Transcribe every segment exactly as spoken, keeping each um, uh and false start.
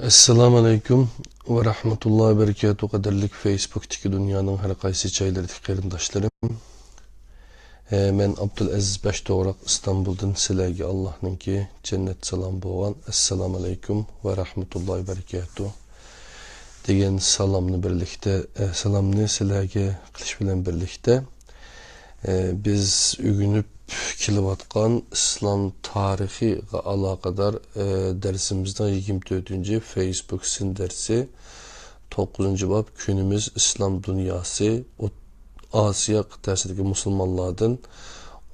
ئەسسالامۇ ئەلەيكۇم ۋە رەھمەتۇللاھى ۋە بەرىكاتۇھ، قەدىرلىك فېيسبۇكتىكى دۇنيانىڭ ھەر قايسى جايلىرىدىكى قېرىنداشلىرىم. ئە، مەن ئابدۇلئەزىز بەشتوغراق ئىستانبۇلدىن سىلەرگە ئاللاھنىڭكى جەننەت سالامى بولغان ئەسسالامۇ ئەلەيكۇم ۋە رەھمەتۇللاھى ۋە بەرىكاتۇھ دېگەن سالامنى بىرلىكتە، ئە، سالامنى سىلەرگە قىلىش بىلەن بىرلىكتە، ئە، بىز ئۆگىنىپ كېلىۋاتقان ئىسلام تارىخىغا ئالاقىدار، ئە، دەرسىمىزنىڭ يىگىرمە تۆتىنچى فېيسبۇك سىن دەرسى، توققۇزىنچى باب، كۈنىمىز ئىسلام دۇنياسى، ئوت-، ئاسىيا قىتئەسىدىكى مۇسۇلمانلاردىن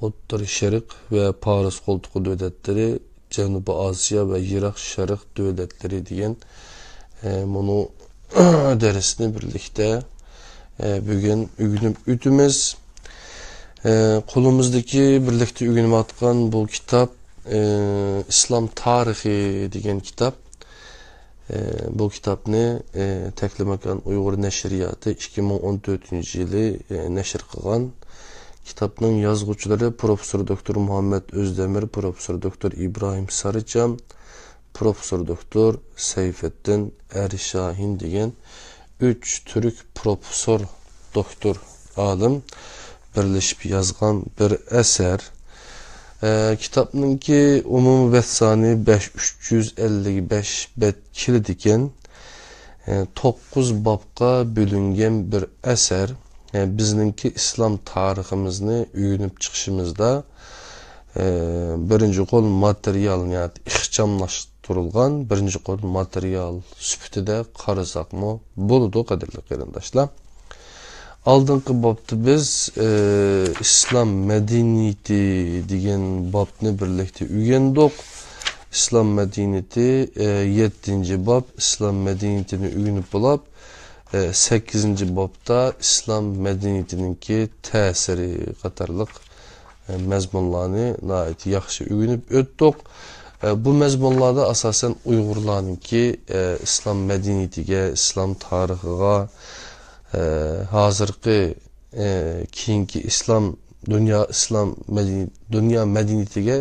ئوتتۇرا شەرق ۋە پارس قولتۇقى دۆلەتلىرى، جەنۇبىي ئاسىيا ۋە يىراق شەرق دۆلەتلىرى دېگەن، ئە، مۇنۇ دەرسنى بىرلىكتە، ئە، بۈگۈن ئۆگىنىپ ئۆتىمىز. ئە، قولىمىزدىكى بىرلىكتە ئۆگىنىۋاتقان بۇ كىتاب، ئە، ئىسلام تارىخى دېگەن كىتاب. ئە، بۇ كىتابنى، ئە، تەكلىماكان ئۇيغۇر نەشرىياتى ئىككى مىڭ ئون تۆتىنچى يىلى، ئە، نەشر قىلغان. كىتابنىڭ يازغۇچىلىرى پروفېسسور دوكتور مۇھەممەد ئۆزدەمىر، پروفېسسور دوكتور ئىبراھىم سارىچام، پروفېسسور دوكتور سەيفەتتىن ئەرشاھىن دېگەن ئۈچ تۈرك پروفېسسور، دوكتور، ئالىم بىرلىشىپ يازغان بىر ئەسەر. ئە، كىتابنىڭكى ئومۇمىي بەت سانى بەش، ئۈچ يۈز ئەللىك بەش بەت كېلىدىكەن. ئە، توققۇز بابقا بۆلۈنگەن بىر ئەسەر. ئە، بىزنىڭكى ئىسلام تارىخىمىزنى ئۆگىنىپ چىقىشىمىزدا، ئە، بىرىنچى قول ماتېرىيال ناھايىتى ئىخچاملاشتۇرۇلغان بىرىنچى قول ماتېرىيال سۈپىتىدە قارىساقمۇ بولىدۇ، قەدىرلىك قېرىنداشلار. ئالدىنقى بابتا بىز، ئى، ئىسلام مەدەنىيىتى دېگەن بابنى بىرلىكتە ئۆگەندۇق. ئىسلام مەدەنىيىتى، ئى، يەتتىنچى باب، ئىسلام مەدەنىيىتىنى ئۆگىنىپ بولاپ، ئى، سەككىزىنچى بابتا ئىسلام مەدەنىيىتىنىڭكى تەسىرى قاتارلىق مەزمۇنلارنى ناھايىتى ياخشى ئۆگىنىپ ئۆتتۇق. بۇ مەزمۇنلاردا ئاساسەن ئۇيغۇرلارنىڭكى ئىسلام مەدەنىيىتىگە، ئىسلام تارىخىغا، ھازىرقى، كېيىنكى ئىسلام، دۇنيا ئىسلام مەدەنىيىتى، دۇنيا مەدەنىيىتىگە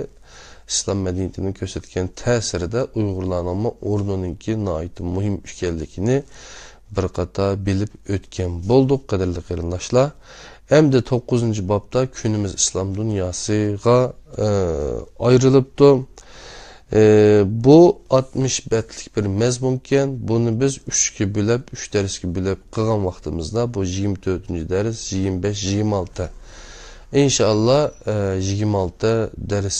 ئىسلام مەدەنىيىتىنىڭ كۆرسەتكەن تەسىرىدە ئۇيغۇرلارنىڭمۇ ئورنىنىڭكى ناھايىتى مۇھىم ئىكەنلىكىنى بىر قاتار بىلىپ ئۆتكەن بولدۇق، قەدىرلىك قېرىنداشلار. ئەمدى توققۇزىنچى بابتا كۈنىمىز ئىسلام دۇنياسىغا، ئە، ئايرىلىپتۇ. ئە، بۇ ئاتمىش بەتلىك بىر مەزمۇنكەن. بۇنى بىز ئۈچكە بۆلۈپ، ئۈچ دەرسكە بۆلۈپ قىلغان ۋاقتىمىزدا بۇ يىگىرمە تۆتىنچى دەرس، يىگىرمە بەش، يىگىرمە ئالتە. ئىنشائاللا، ئە، يىگىرمە ئالتە دەرس،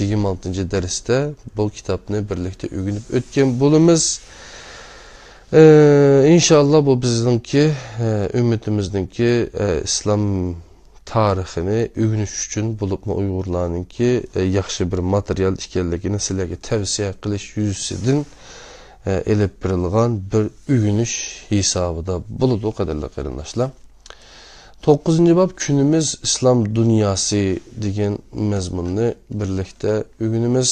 يىگىرمە ئالتىنچى دەرستە بۇ كىتابنى بىرلىكتە ئۆگىنىپ ئۆتكەن بولىمىز. ئى، ئىنشائاللا، بۇ بىزنىڭكى، ئى، ئۈممىتىمىزنىڭكى، ئى، ئىسلام تارىخىنى ئۆگىنىش ئۈچۈن، بولۇپمۇ ئۇيغۇرلارنىڭكى، ئى، ياخشى بىر ماتېرىيال ئىكەنلىكىنى سىلەرگە تەۋسىيە قىلىش يۈزىسىدىن، ئى، ئېلىپ بېرىلغان بىر ئۆگىنىش ھېسابىدا بولىدۇ، قەدىرلىك قېرىنداشلار. توققۇزىنچى باب، كۈنىمىز ئىسلام دۇنياسى دېگەن مەزمۇننى بىرلىكتە ئۆگىنىمىز.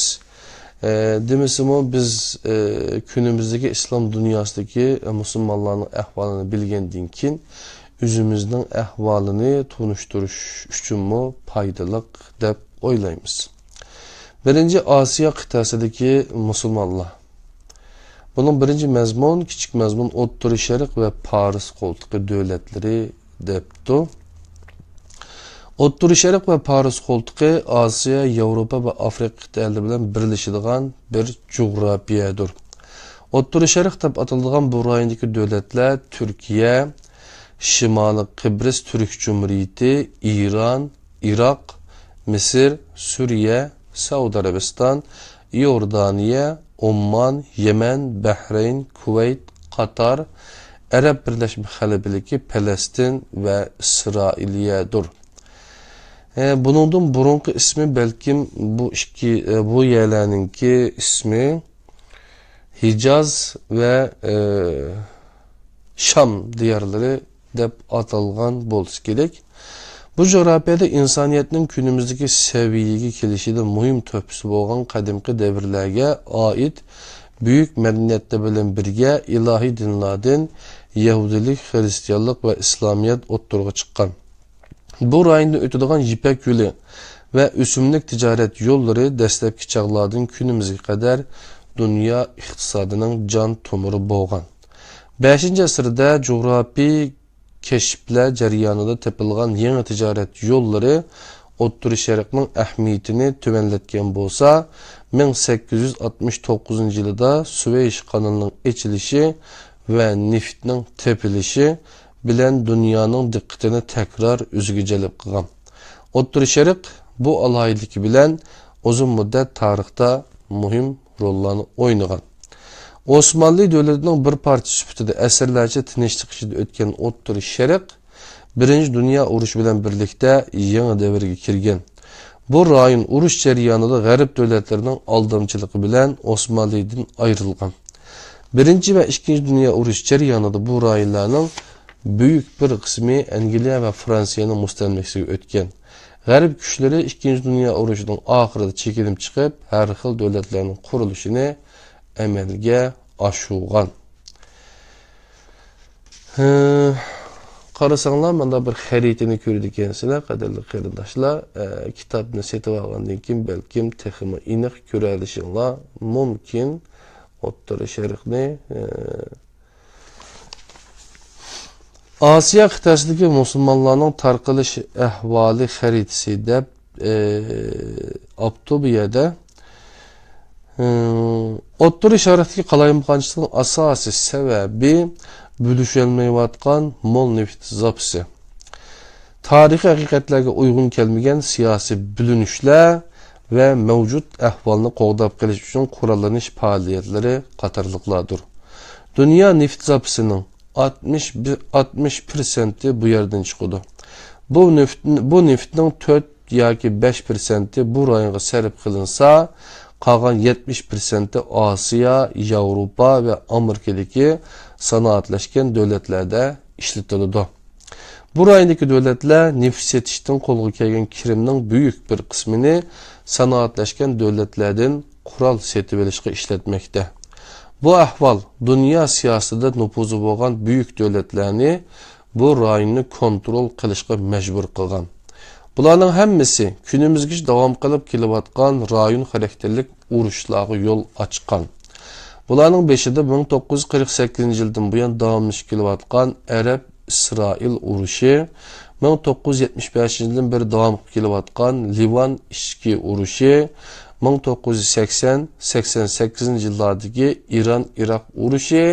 ئە، دېمىسىمۇ، بىز، ئە، كۈنىمىزدىكى ئىسلام دۇنياسىدىكى، ئە، مۇسۇلمانلارنىڭ ئەھۋالىنى بىلگەندىن كېيىن، ئۆزىمىزنىڭ ئەھۋالىنى تونۇشتۇرۇش ئۈچۈنمۇ پايدىلىق دەپ ئويلايمىز. بىرىنچى، ئاسىيا قىتئەسىدىكى مۇسۇلمانلار. بۇنىڭ بىرىنچى مەزمۇن، كىچىك مەزمۇن، ئوتتۇرا شەرق ۋە پارس قولتۇقى دۆلەتلىرى دەپتۇ. ئوتتۇرا شەرق ۋە پارس قولتۇقى ئاسىيا، ياۋروپا ۋە ئافرىقا قىتئەلىرى بىلەن بىرلىشىدىغان بىر جۇغراپىيەدۇر. ئوتتۇرا شەرق دەپ ئاتىلىدىغان بۇ رايوندىكى دۆلەتلەر تۈركىيە، شىمالىي قىبرىس تۈرك جۇمھۇرىيىتى، ئىران، ئىراق، مىسىر، سۈرىيە، سەئۇدى ئەرەبىستان، ئىئوردانىيە، ئوممان، يەمەن، بەھرەين، كۇۋەيت، قاتار، ئەرەب بىرلەشمە خەلىپىلىكى، پەلەستىن ۋە ئىسرائىلىيەدۇر. ئە، بۇنىڭدىن بۇرۇنقى ئىسمى بەلكىم بۇ ئىككى، ئە، بۇ يەرلەرنىڭكى ئىسمى ھىجاز ۋە، ئە، شام دىيارلىرى دەپ ئاتالغان بولسا كېرەك. بۇ جۇغراپىيەدە ئىنسانىيەتنىڭ كۈنىمىزدىكى سەۋىيەگە كېلىشىدە مۇھىم تۆھپىسى بولغان قەدىمكى دەۋرلەرگە ئائىت بۈيۈك مەدەنىيەتلەر بىلەن بىرگە ئىلاھىي دىنلاردىن يەھۇدىيلىك، خىرىستىيانلىق ۋە ئىسلامىيەت ئوتتۇرىغا چىققان. بۇ رايوندا ئۆتىدىغان يىپەك يولى ۋە ئۆسۈملۈك تىجارەت يوللىرى دەسلەپكى چاغلاردىن كۈنىمىزگە قەدەر دۇنيا ئىقتىسادىنىڭ جان تومۇرى بولغان. بەشىنچى ئەسىردە جۇغراپىي كەشىپلەر جەريانىدا تېپىلغان يېڭى تىجارەت يوللىرى ئوتتۇرا شەرقنىڭ ئەھمىيىتىنى تۆۋەنلەتكەن بولسا، مىڭ سەككىز يۈز ئاتمىش توققۇزىنچى يىلىدا سۇۋەيش قانىلىنىڭ ئېچىلىشى ۋە نېفىتنىڭ تېپىلىشى بىلەن دۇنيانىڭ دىققىتىنى تەكرار ئۆزىگە جەلپ قىلغان. ئوتتۇرا شەرق بۇ ئالاھىدىلىكى بىلەن ئۇزۇن مۇددەت تارىختا مۇھىم روللارنى ئوينىغان. ئوسمانلى دۆلىتىنىڭ بىر پارچىسى سۈپىتىدە ئەسىرلەرچە تىنچلىق ئىچىدە ئۆتكەن ئوتتۇرا شەرق بىرىنچى دۇنيا ئۇرۇشى بىلەن بىرلىكتە يېڭى دەۋرگە كىرگەن. بۇ رايون ئۇرۇش جەريانىدا غەرب دۆلەتلىرىنىڭ ئالدامچىلىقى بىلەن ئوسمانلىدىن ئايرىلغان. بىرىنچى ۋە ئىككىنچى دۇنيا ئۇرۇشى جەريانىدا بۇ رايونلارنىڭ بۈيۈك بىر قىسمى ئەنگلىيە ۋە فرانسىيەنىڭ مۇستەملىكىسىگە ئۆتكەن. غەرب كۈچلىرى ئىككىنچى دۇنيا ئۇرۇشىنىڭ ئاخىرىدا چېكىنىپ چىقىپ، ھەر خىل دۆلەتلەرنىڭ قۇرۇلۇشىنى ئەمەلگە ئاشۇرغان. ھە، قارىساڭلار، مانا بىر خەرىتىنى كۆرىدىكەنسىلەر، قەدىرلىك قېرىنداشلار. ئە، كىتابنى سېتىۋالغاندىن كېيىن، بەلكىم تېخىمۇ ئېنىق كۆرەلىشىڭلار مۇمكىن. ئوتتۇرا شەرقنى، ئە، ئاسىيا قىتئەسىدىكى مۇسۇلمانلارنىڭ تارقىلىش ئەھۋالى خەرىتىسى دەپ، ئى، ئاپتۇ بۇ يەردە. ئى، ئوتتۇرا شەرقتىكى قالايمىقانچىلىقنىڭ ئاساسىي سەۋەبى بۆلۈشەلمەيۋاتقان مول نېفىت زاپىسى، تارىخىي ھەقىقەتلەرگە ئۇيغۇن كەلمىگەن سىياسىي بۆلۈنۈشلەر ۋە مەۋجۇت ئەھۋالنى قوغداپ قېلىش ئۈچۈن قوراللىنىش پائالىيەتلىرى قاتارلىقلاردۇر. دۇنيا نېفىت زاپىسىنىڭ ئاتمىش، ئاتمىش پىرسەنتى بۇ يەردىن چىقىدۇ. بۇ نېفىت، بۇ نېفىتنىڭ تۆت ياكى بەش پىرسەنتى بۇ رايونغا سەرپ قىلىنسا، قالغان يەتمىش پىرسەنتى ئاسىيا، ياۋروپا ۋە ئامېرىكىدىكى سانائەتلەشكەن دۆلەتلەردە ئىشلىتىلىدۇ. بۇ رايوندىكى دۆلەتلەر نېفىت سېتىشتىن قولغا كەلگەن كىرىمنىڭ بۈيۈك بىر قىسمىنى سانائەتلەشكەن دۆلەتلەردىن قورال سېتىۋېلىشقا ئىشلەتمەكتە. بۇ ئەھۋال دۇنيا سىياسىتىدە نوپۇزى بولغان بۈيۈك دۆلەتلەرنى بۇ رايوننى كونترول قىلىشقا مەجبۇر قىلغان. بۇلارنىڭ ھەممىسى كۈنىمىزگىچە داۋام قىلىپ كېلىۋاتقان رايون خاراكتېرلىك ئۇرۇشلارغا يول ئاچقان. بۇلارنىڭ بېشىدا مىڭ توققۇز يۈز قىرىق سەككىزىنچى يىلدىن بۇيان داۋاملىشىپ كېلىۋاتقان ئەرەب ئىسرائىل ئۇرۇشى، مىڭ توققۇز يۈز يەتمىش بەشىنچى يىلدىن بېرى داۋام قىلىپ كېلىۋاتقان لىۋان ئىچكى ئۇرۇشى، مىڭ توققۇز يۈز سەكسەن، سەكسەن سەككىزىنچى يىللاردىكى ئىران ئىراق ئۇرۇشى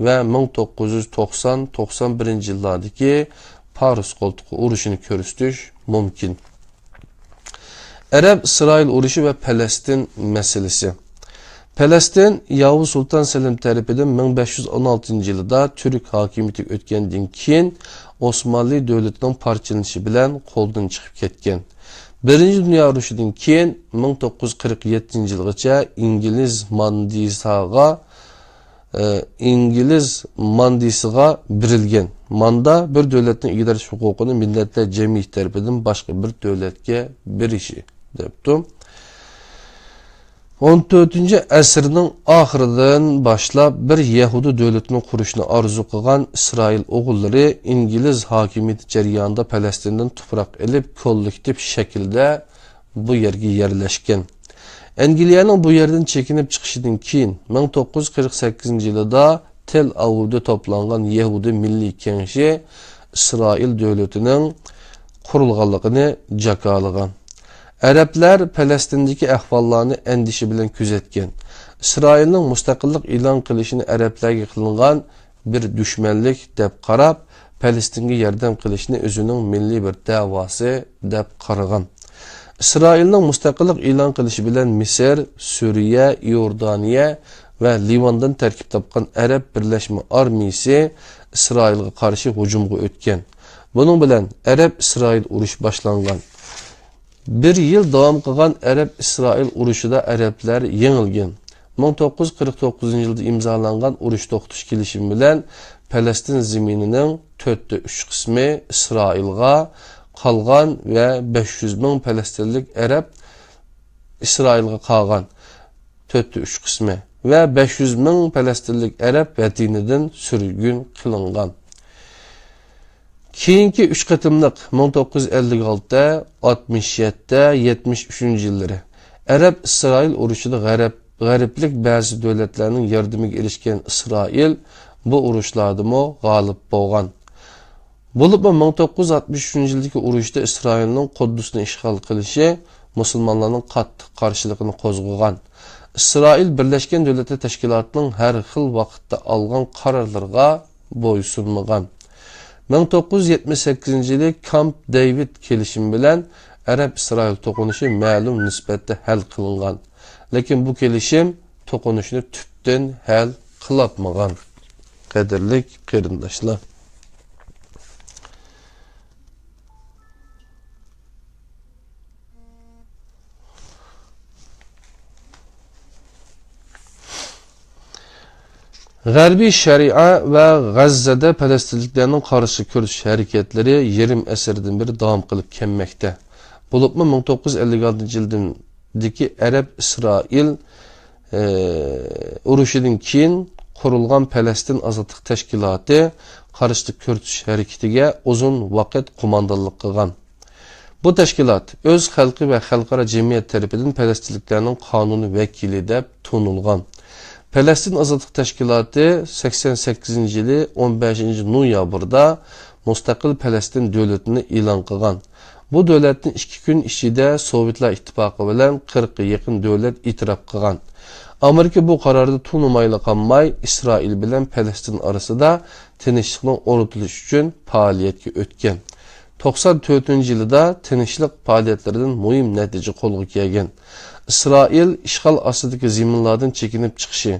ۋە مىڭ توققۇز يۈز توقسان، توقسان بىرىنچى يىللاردىكى پارس قولتۇقى ئۇرۇشىنى كۆرسىتىش مۇمكىن. ئەرەب ئىسرائىل ئۇرۇشى ۋە پەلەستىن مەسىلىسى. پەلەستىن ياۋۇز سۇلتان سەلىم تەرىپىدىن مىڭ بەش يۈز ئون ئالتىنچى يىلىدا تۈرك ھاكىمىيىتىگە ئۆتكەندىن كېيىن، ئوسمانلى دۆلىتىنىڭ پارچىلىنىشى بىلەن قولدىن چىقىپ كەتكەن. بىرىنچى دۇنيا ئۇرۇشىدىن كېيىن، مىڭ توققۇز يۈز قىرىق يەتتىنچى يىلغىچە ئىنگلىز ماندىساغا ئى، ئىنگلىز ماندىسىغا بېرىلگەن. ماندا بىر دۆلەتنىڭ ئىگىدارچىلىق ھوقۇقىنى مىللەتلەر جەمئىيىتى تەرىپىدىن باشقا بىر دۆلەتكە بېرىشى، دەپتۇ. ئون تۆتىنچى ئەسىرنىڭ ئاخىرىدىن باشلاپ بىر يەھۇدىي دۆلىتىنى قۇرۇشنى ئارزۇ قىلغان ئىسرائىل ئوغۇللىرى ئىنگلىز ھاكىمىيىتى جەريانىدا پەلەستىندىن تۇپراق ئېلىپ، كوللېكتىپ شەكىلدە بۇ يەرگە يەرلەشكەن. ئەنگلىيەنىڭ بۇ يەردىن چېكىنىپ چىقىشىدىن كېيىن، مىڭ توققۇز يۈز قىرىق سەككىزىنچى يىلىدا تېل ئاۋىۋدا توپلانغان يەھۇدىي مىللىي كېڭىشى ئىسرائىل دۆلىتىنىڭ قۇرۇلغانلىقىنى جاكارلىغان. ئەرەبلەر پەلەستىندىكى ئەھۋاللارنى ئەندىشە بىلەن كۆزەتكەن. ئىسرائىلنىڭ مۇستەقىللىق ئېلان قىلىشىنى ئەرەبلەرگە قىلىنغان بىر دۈشمەنلىك دەپ قاراپ، پەلەستىنگە ياردەم قىلىشنى ئۆزىنىڭ مىللىي بىر دەۋاسى دەپ قارىغان. ئىسرائىلنىڭ مۇستەقىللىق ئېلان قىلىشى بىلەن مىسىر، سۈرىيە، ئىئوردانىيە ۋە لىۋاندىن تەركىب تاپقان ئەرەب بىرلەشمە ئارمىيىسى ئىسرائىلغا قارشى ھۇجۇمغا ئۆتكەن. بۇنىڭ بىلەن ئەرەب-ئىسرائىل ئۇرۇشى باشلانغان. بىر يىل داۋام قىلغان ئەرەب-ئىسرائىل ئۇرۇشىدا ئەرەبلەر يېڭىلگەن. مىڭ توققۇز يۈز قىرىق توققۇزىنچى يىلدا ئىمزالانغان ئۇرۇش توختىتىش كېلىشىمى بىلەن پەلەستىن زېمىنىنىڭ تۆتتە ئۈچ قىسمى ئىسرائىلغا قالغان ۋە بەش يۈز مىڭ پەلەستىنلىك ئەرەب ئىسرائىلغا قالغان، تۆتتە ئۈچ قىسمى، ۋە بەش يۈز مىڭ پەلەستىنلىك ئەرەب ۋەتىنىدىن سۈرگۈن قىلىنغان. كېيىنكى ئۈچ قېتىملىق، مىڭ توققۇز يۈز ئەللىك ئالتە، ئاتمىش يەتتە، يەتمىش ئۈچىنچى يىللىرى، ئەرەب-ئىسرائىل ئۇرۇشىدا غەرب غەربلىك بەزى دۆلەتلەرنىڭ ياردىمىگە ئېرىشكەن ئىسرائىل بۇ ئۇرۇشلاردىمۇ غالىب بولغان. بولۇپمۇ مىڭ توققۇز يۈز ئاتمىش ئۈچىنچى يىلدىكى ئۇرۇشتا ئىسرائىلنىڭ قۇددۇسنى ئىشغال قىلىشى مۇسۇلمانلارنىڭ قاتتىق قارشىلىقىنى قوزغىغان. ئىسرائىل بىرلەشكەن دۆلەتلەر تەشكىلاتىنىڭ ھەر خىل ۋاقىتتا ئالغان قارارلىرىغا بويسۇنمىغان. مىڭ توققۇز يۈز يەتمىش سەككىزىنچى يىلى كامپ دېۋىد كېلىشىمى بىلەن ئەرەب-ئىسرائىل توقۇنۇشى مەلۇم نىسبەتتە ھەل قىلىنغان. لېكىن بۇ كېلىشىم توقۇنۇشنى تۈپتىن ھەل قىلالمىغان. قەدىرلىك قېرىنداشلار! غەربىي شەرىئە ۋە غەززەدە پەلەستىنلىكلەرنىڭ قارشى كۈرىشىش ھەرىكەتلىرى يېرىم ئەسىردىن بېرى داۋام قىلىپ كەلمەكتە. بولۇپمۇ مىڭ توققۇز يۈز ئەللىك ئالتىنچى يىلدىكى ئەرەب-ئىسرائىل، ئى، ئۇرۇشىدىن كېيىن قۇرۇلغان پەلەستىن ئازادلىق تەشكىلاتى قارشى كۈرىشىش ھەرىكىتىگە ئۇزۇن ۋاقىت قوماندانلىق قىلغان. بۇ تەشكىلات ئۆز خەلقى ۋە خەلقئارا جەمئىيەت تەرىپىدىن پەلەستىنلىكلەرنىڭ قانۇنىي ۋەكىلى دەپ تونۇلغان. پەلەستىن ئازادلىق تەشكىلاتى سەكسەن سەككىزىنچى يىلى ئون بەشىنچى نويابىردا مۇستەقىل پەلەستىن دۆلىتىنى ئېلان قىلغان. بۇ دۆلەتنى ئىككى كۈن ئىچىدە سوۋېتلار ئىتتىپاقى بىلەن قىرىققا يېقىن دۆلەت ئېتىراپ قىلغان. ئامېرىكا بۇ قاراردا تونۇمايلا قالماي، ئىسرائىل بىلەن پەلەستىن ئارىسىدا تىنچلىقنى ئورنىتىش ئۈچۈن پائالىيەتكە ئۆتكەن. توقسان تۆتىنچى يىلىدا تىنچلىق پائالىيەتلىرىدىن مۇھىم نەتىجە قولغا كەلگەن. ئىسرائىل ئىشغال ئاستىدىكى زېمىنلاردىن چېكىنىپ چىقىشى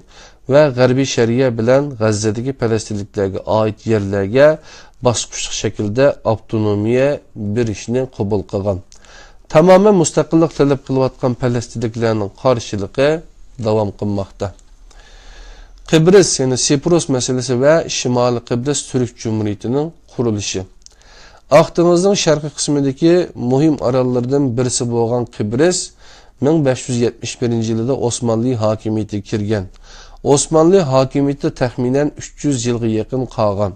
ۋە غەربىي شەرىئە بىلەن غەززەدىكى پەلەستىنلىكلەرگە ئائىت يەرلەرگە باسقۇچلۇق شەكىلدە ئاپتونومىيە بېرىشنى قوبۇل قىلغان. تامامەن مۇستەقىللىق تەلەپ قىلىۋاتقان پەلەستىنلىكلەرنىڭ قارشىلىقى داۋام قىلماقتا. قىبرىس، يەنى سىپرۇس مەسىلىسى ۋە شىمالىي قىبرىس تۈرك جۇمھۇرىيىتىنىڭ قۇرۇلۇشى. ئاق دېڭىزنىڭ شەرقىي قىسمىدىكى مۇھىم ئاراللىرىدىن بىرسى بولغان قىبرىس مىڭ بەش يۈز يەتمىش بىرىنچى يىلىدا ئوسمانلى ھاكىمىيىتىگە كىرگەن. ئوسمانلى ھاكىمىيىتى تەخمىنەن ئۈچ يۈز يىلغا يېقىن قالغان.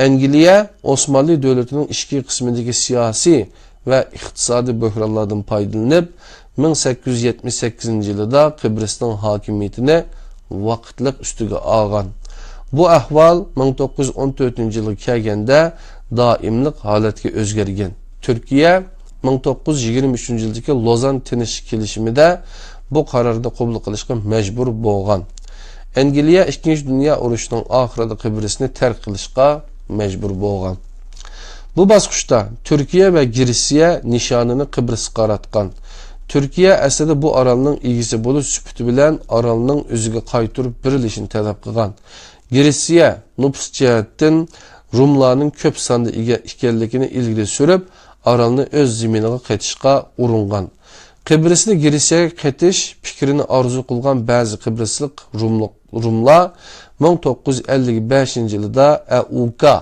ئەنگلىيە ئوسمانلى دۆلىتىنىڭ ئىچكى قىسمىدىكى سىياسىي ۋە ئىقتىسادىي بۆھرانلاردىن پايدىلىنىپ، مىڭ سەككىز يۈز يەتمىش سەككىزىنچى يىلىدا قىبرىسنىڭ ھاكىمىيىتىنى ۋاقىتلىق ئۈستىگە ئالغان. بۇ ئەھۋال مىڭ توققۇز يۈز ئون تۆتىنچى يىلغا كەلگەندە دائىملىق ھالەتكە ئۆزگەرگەن. تۈركىيە مىڭ توققۇز يۈز يىگىرمە ئۈچىنچى يىلدىكى لوزان تىنچلىق كېلىشىمىدە بۇ قارارنى قوبۇل قىلىشقا مەجبۇر بولغان. ئەنگلىيە ئىككىنچى دۇنيا ئۇرۇشىنىڭ ئاخىرىدا قىبرىسنى تەرك قىلىشقا مەجبۇر بولغان. بۇ باسقۇچتا تۈركىيە ۋە گرېتسىيە نىشانىنى قىبرىسقا قاراتقان. تۈركىيە ئەسلىدە بۇ ئارالنىڭ ئىگىسى بولۇش سۈپىتى بىلەن ئارالنىڭ ئۆزىگە قايتۇرۇپ بېرىلىشىنى تەلەپ قىلغان. گرېتسىيە نوپۇس جەھەتتىن روملارنىڭ كۆپ ساندا ئىگە ئىكەنلىكىنى ئىلگىرى سۈرۈپ، ئارالنى ئۆز زېمىنىغا قېتىشقا ئۇرۇنغان. قىبرىسنى گرېتسىيەگە قېتىش پىكرىنى ئارزۇ قىلغان بەزى قىبرىسلىق روملۇق، روملار مىڭ توققۇز يۈز ئەللىك بەشىنچى يىلىدا ئەئۇكا،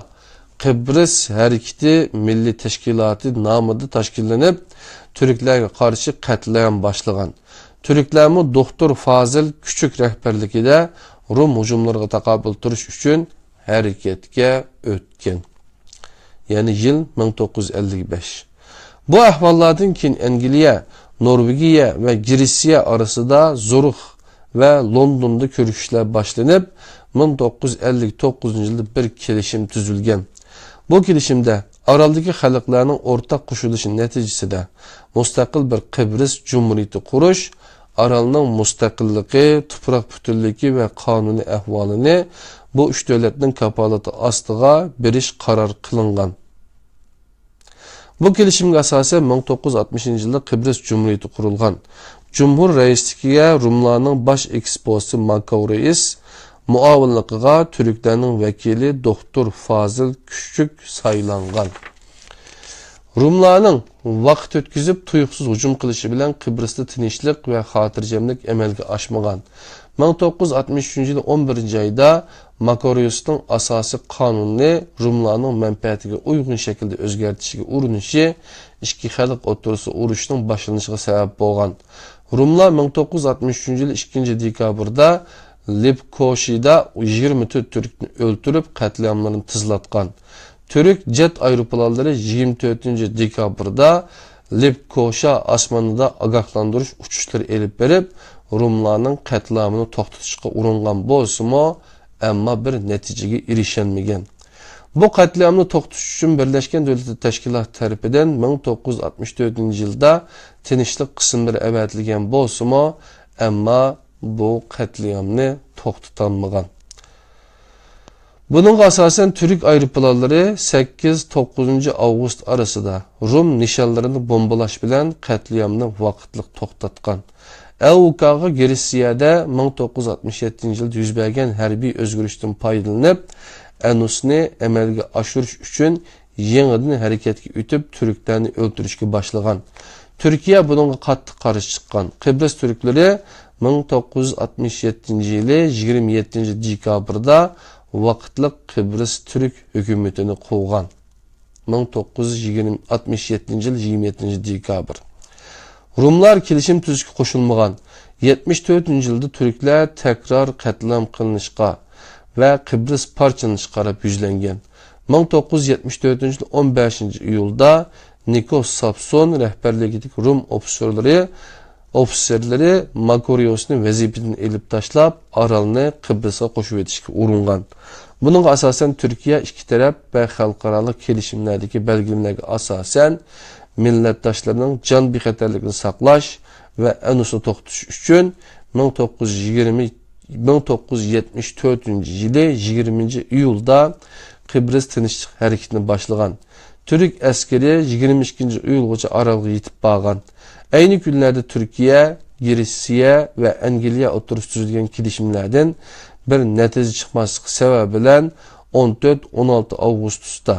قىبرىس ھەرىكىتى مىللىي تەشكىلاتى نامىدا تەشكىللىنىپ، تۈركلەرگە قارشى قەتلىئام باشلىغان. تۈركلەرمۇ دوختۇر فازىل كۈچۈك رەھبەرلىكىدە روم ھۇجۇملىرىغا تاقابىل تۇرۇش ئۈچۈن ھەرىكەتكە ئۆتكەن. يەنى يىل مىڭ توققۇز يۈز ئەللىك بەش. بۇ ئەھۋاللاردىن كېيىن ئەنگلىيە، نورۋېگىيە ۋە گرېتسىيە ئارىسىدا زۇرۇخ ۋە لوندوندا كۆرۈشۈشلەر باشلىنىپ، مىڭ توققۇز يۈز ئەللىك توققۇزىنچى يىلدا بىر كېلىشىم تۈزۈلگەن. بۇ كېلىشىمدە ئارالدىكى خەلقلەرنىڭ ئورتاق قوشۇلۇشى نەتىجىسىدە مۇستەقىل بىر قىبرىس جۇمھۇرىيىتى قۇرۇش، ئارالنىڭ مۇستەقىللىقى، تۇپراق پۈتۈنلۈكى ۋە قانۇنىي ئەھۋالىنى بۇ ئۈچ دۆلەتنىڭ كاپالىتى ئاستىغا بېرىش قارار قىلىنغان. بۇ كېلىشىمگە ئاساسەن، مىڭ توققۇز يۈز ئاتمىشىنچى يىلدا قىبرىس جۇمھۇرىيىتى قۇرۇلغان. جۇمھۇر رەئىسلىكىگە روملارنىڭ باش ئېكسپوسى ماكاۋ رەئىس، مۇئاۋىنلىقىغا تۈركلەرنىڭ ۋەكىلى دوختۇر فازىل كۈچۈك سايلانغان. روملارنىڭ ۋاقىت ئۆتكۈزۈپ، تۇيۇقسىز ھۇجۇم قىلىشى بىلەن قىبرىستا تىنچلىق ۋە خاتىرجەملىك ئەمەلگە ئاشمىغان. مىڭ توققۇز يۈز ئاتمىش ئۈچىنچى يىلى ئون بىرىنچى ئايدا ماكاريوسنىڭ ئاساسىي قانۇنىنى روملارنىڭ مەنپەئەتىگە ئۇيغۇن شەكىلدە ئۆزگەرتىشكە ئۇرۇنۇشى ئىككى خەلق ئوتتۇرىسىدا ئۇرۇشنىڭ باشلىنىشىغا سەۋەب بولغان. روملار مىڭ توققۇز يۈز ئاتمىش ئۈچىنچى يىلى ئىككىنچى دېكابىردا لېپكوشىدا يىگىرمە تۆت تۈركنى ئۆلتۈرۈپ، قەتلىئاملىرىنى تېزلاتقان. تۈرك جەت ئايروپىلانلىرى يىگىرمە تۆتىنچى دېكابىردا لېپكوشا ئاسمىنىدا ئاگاھلاندۇرۇش ئۇچۇشلىرى ئېلىپ بېرىپ، روملارنىڭ قەتلىئامىنى توختىتىشقا ئۇرۇنغان بولسىمۇ، ئەمما بىر نەتىجىگە ئېرىشەلمىگەن. بۇ قەتلىئامنى توختىتىش ئۈچۈن بىرلەشكەن دۆلەتلەر تەشكىلاتى تەرىپىدىن مىڭ توققۇز يۈز ئاتمىش تۆتىنچى يىلدا تىنچلىق قىسىملىرى ئەۋەتىلگەن بولسىمۇ، ئەمما بۇ قەتلىئامنى توختىتالمىغان. بۇنىڭغا ئاساسەن، تۈرك ئايروپىلانلىرى سەككىز، توققۇزىنچى ئاۋغۇست ئارىسىدا رۇم نىشانلىرىنى بومبىلاش بىلەن قەتلىئامنى ۋاقىتلىق توختاتقان. ئەۋۇكاغا گرېتسىيەدە مىڭ توققۇز يۈز ئاتمىش يەتتىنچى يىلدا يۈز بەرگەن ھەربىي ئۆزگىرىشتىن پايدىلىنىپ، ئەنۇسنى ئەمەلگە ئاشۇرۇش ئۈچۈن يېڭىدىن ھەرىكەتكە ئۆتۈپ، تۈركلەرنى ئۆلتۈرۈشكە باشلىغان. تۈركىيە بۇنىڭغا قاتتىق قارشى چىققان. قىبرىس تۈركلىرى مىڭ توققۇز يۈز ئاتمىش يەتتىنچى يىلى يىگىرمە يەتتىنچى دېكابىردا ۋاقىتلىق قىبرىس تۈرك ھۆكۈمىتىنى قۇرغان. مىڭ توققۇز يۈز يىگىرمە، ئاتمىش يەتتىنچى يىل يىگىرمە يەتتىنچى دېكابىر. رۇملار كېلىشىم تۈزۈشكە قوشۇلمىغان. يەتمىش تۆتىنچى يىلدا تۈركلەر تەكرار قەتلىئام قىلىنىشقا ۋە قىبرىس پارچىلىنىشقا قاراپ يۈزلەنگەن. مىڭ توققۇز يۈز يەتمىش تۆتىنچى يىل ئون بەشىنچى ئىيۇلدا نىكوس ساپسون رەھبەرلىكىدىكى رۇم ئوفىتسېرلىرى، ئوفىتسېرلىرى ماكورىئوسنى ۋەزىپىدىن ئېلىپ تاشلاپ، ئارالنى قىبرىسقا قوشۇۋېتىشكە ئۇرۇنغان. بۇنىڭغا ئاساسەن، تۈركىيە ئىككى تەرەپ ۋە خەلقئارالىق كېلىشىملەردىكى بەلگىلىمىلەرگە ئاساسەن، مىللەتداشلىرىنىڭ جان بىخەتەرلىكىنى ساقلاش ۋە ئەنۇسنى توختىتىش ئۈچۈن مىڭ توققۇز يۈز يىگىرمە، مىڭ توققۇز يۈز يەتمىش تۆتىنچى يىلى يىگىرمىنچى ئىيۇلدا قىبرىس تىنچلىق ھەرىكىتىنى باشلىغان. تۈرك ئەسكىرى يىگىرمە ئىككىنچى ئىيۇلغىچە ئارالغا يېتىپ بارغان. ئەينى كۈنلەردە تۈركىيە، گرېتسىيە ۋە ئەنگلىيە ئوتتۇرىسىدا تۈزۈلگەن كېلىشىملەردىن بىر نەتىجە چىقماسلىقى سەۋەبى بىلەن، ئون تۆت، ئون ئالتە ئاۋغۇستتا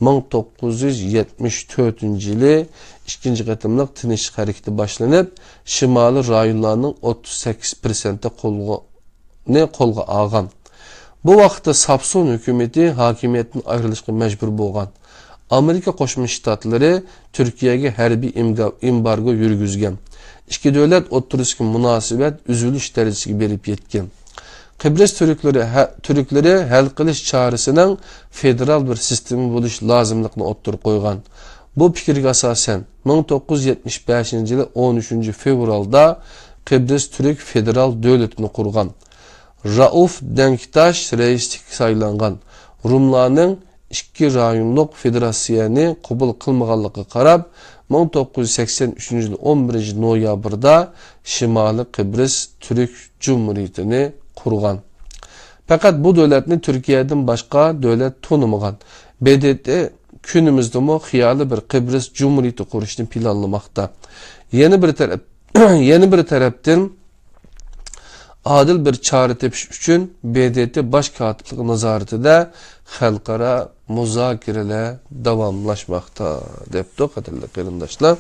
مىڭ توققۇز يۈز يەتمىش تۆتىنچى يىلى ئىككىنچى قېتىملىق تىنچلىق ھەرىكىتى باشلىنىپ، شىمالىي رايونلارنىڭ ئوتتۇز سەككىز پىرسەنتى قولغا، نى قولغا ئالغان. بۇ ۋاقىتتا ساپسون ھۆكۈمىتى ھاكىمىيەتتىن ئايرىلىشقا مەجبۇر بولغان. ئامېرىكا قوشما شتاتلىرى تۈركىيەگە ھەربىي ئېمگا-، ئېمبارگو يۈرگۈزگەن. ئىككى دۆلەت ئوتتۇرىسىدىكى مۇناسىۋەت ئۈزۈلۈش دەرىجىسىگە بېرىپ يەتكەن. قىبرىس تۈركلىرى ھە-، تۈركلىرى ھەل قىلىش چارىسىنىڭ فېدېرال بىر سىستېما بولۇش لازىملىقىنى ئوتتۇرىغا قويغان. بۇ پىكىرگە ئاساسەن، مىڭ توققۇز يۈز يەتمىش بەشىنچى يىلى ئون ئۈچىنچى فېۋرالدا قىبرىس تۈرك فېدېرال دۆلىتىنى قۇرغان. رائۇف دەڭكتاش رەئىسلىككە سايلانغان. رۇملارنىڭ ئىككى رايونلۇق فېدېراتسىيەنى قوبۇل قىلمىغانلىقىغا قاراپ، مىڭ توققۇز يۈز سەكسەن ئۈچىنچى يىل ئون بىرىنچى نويابىردا شىمالىي قىبرىس تۈرك جۇمھۇرىيىتىنى قۇرغان. پەقەت بۇ دۆلەتنى تۈركىيەدىن باشقا دۆلەت تونۇمىغان. ب د ت كۈنىمىزدىمۇ خىيالىي بىر قىبرىس جۇمھۇرىيىتى قۇرۇشنى پىلانلىماقتا. يەنە بىر تەرەپ، يەنە بىر تەرەپتىن، ئادىل بىر چارە تېپىش ئۈچۈن ب د ت باش كاتىپلىقى نازارىتىدە خەلقئارا مۇزاكىرىلەر داۋاملاشماقتا، دەپتۇ، قەدىرلىك قېرىنداشلار.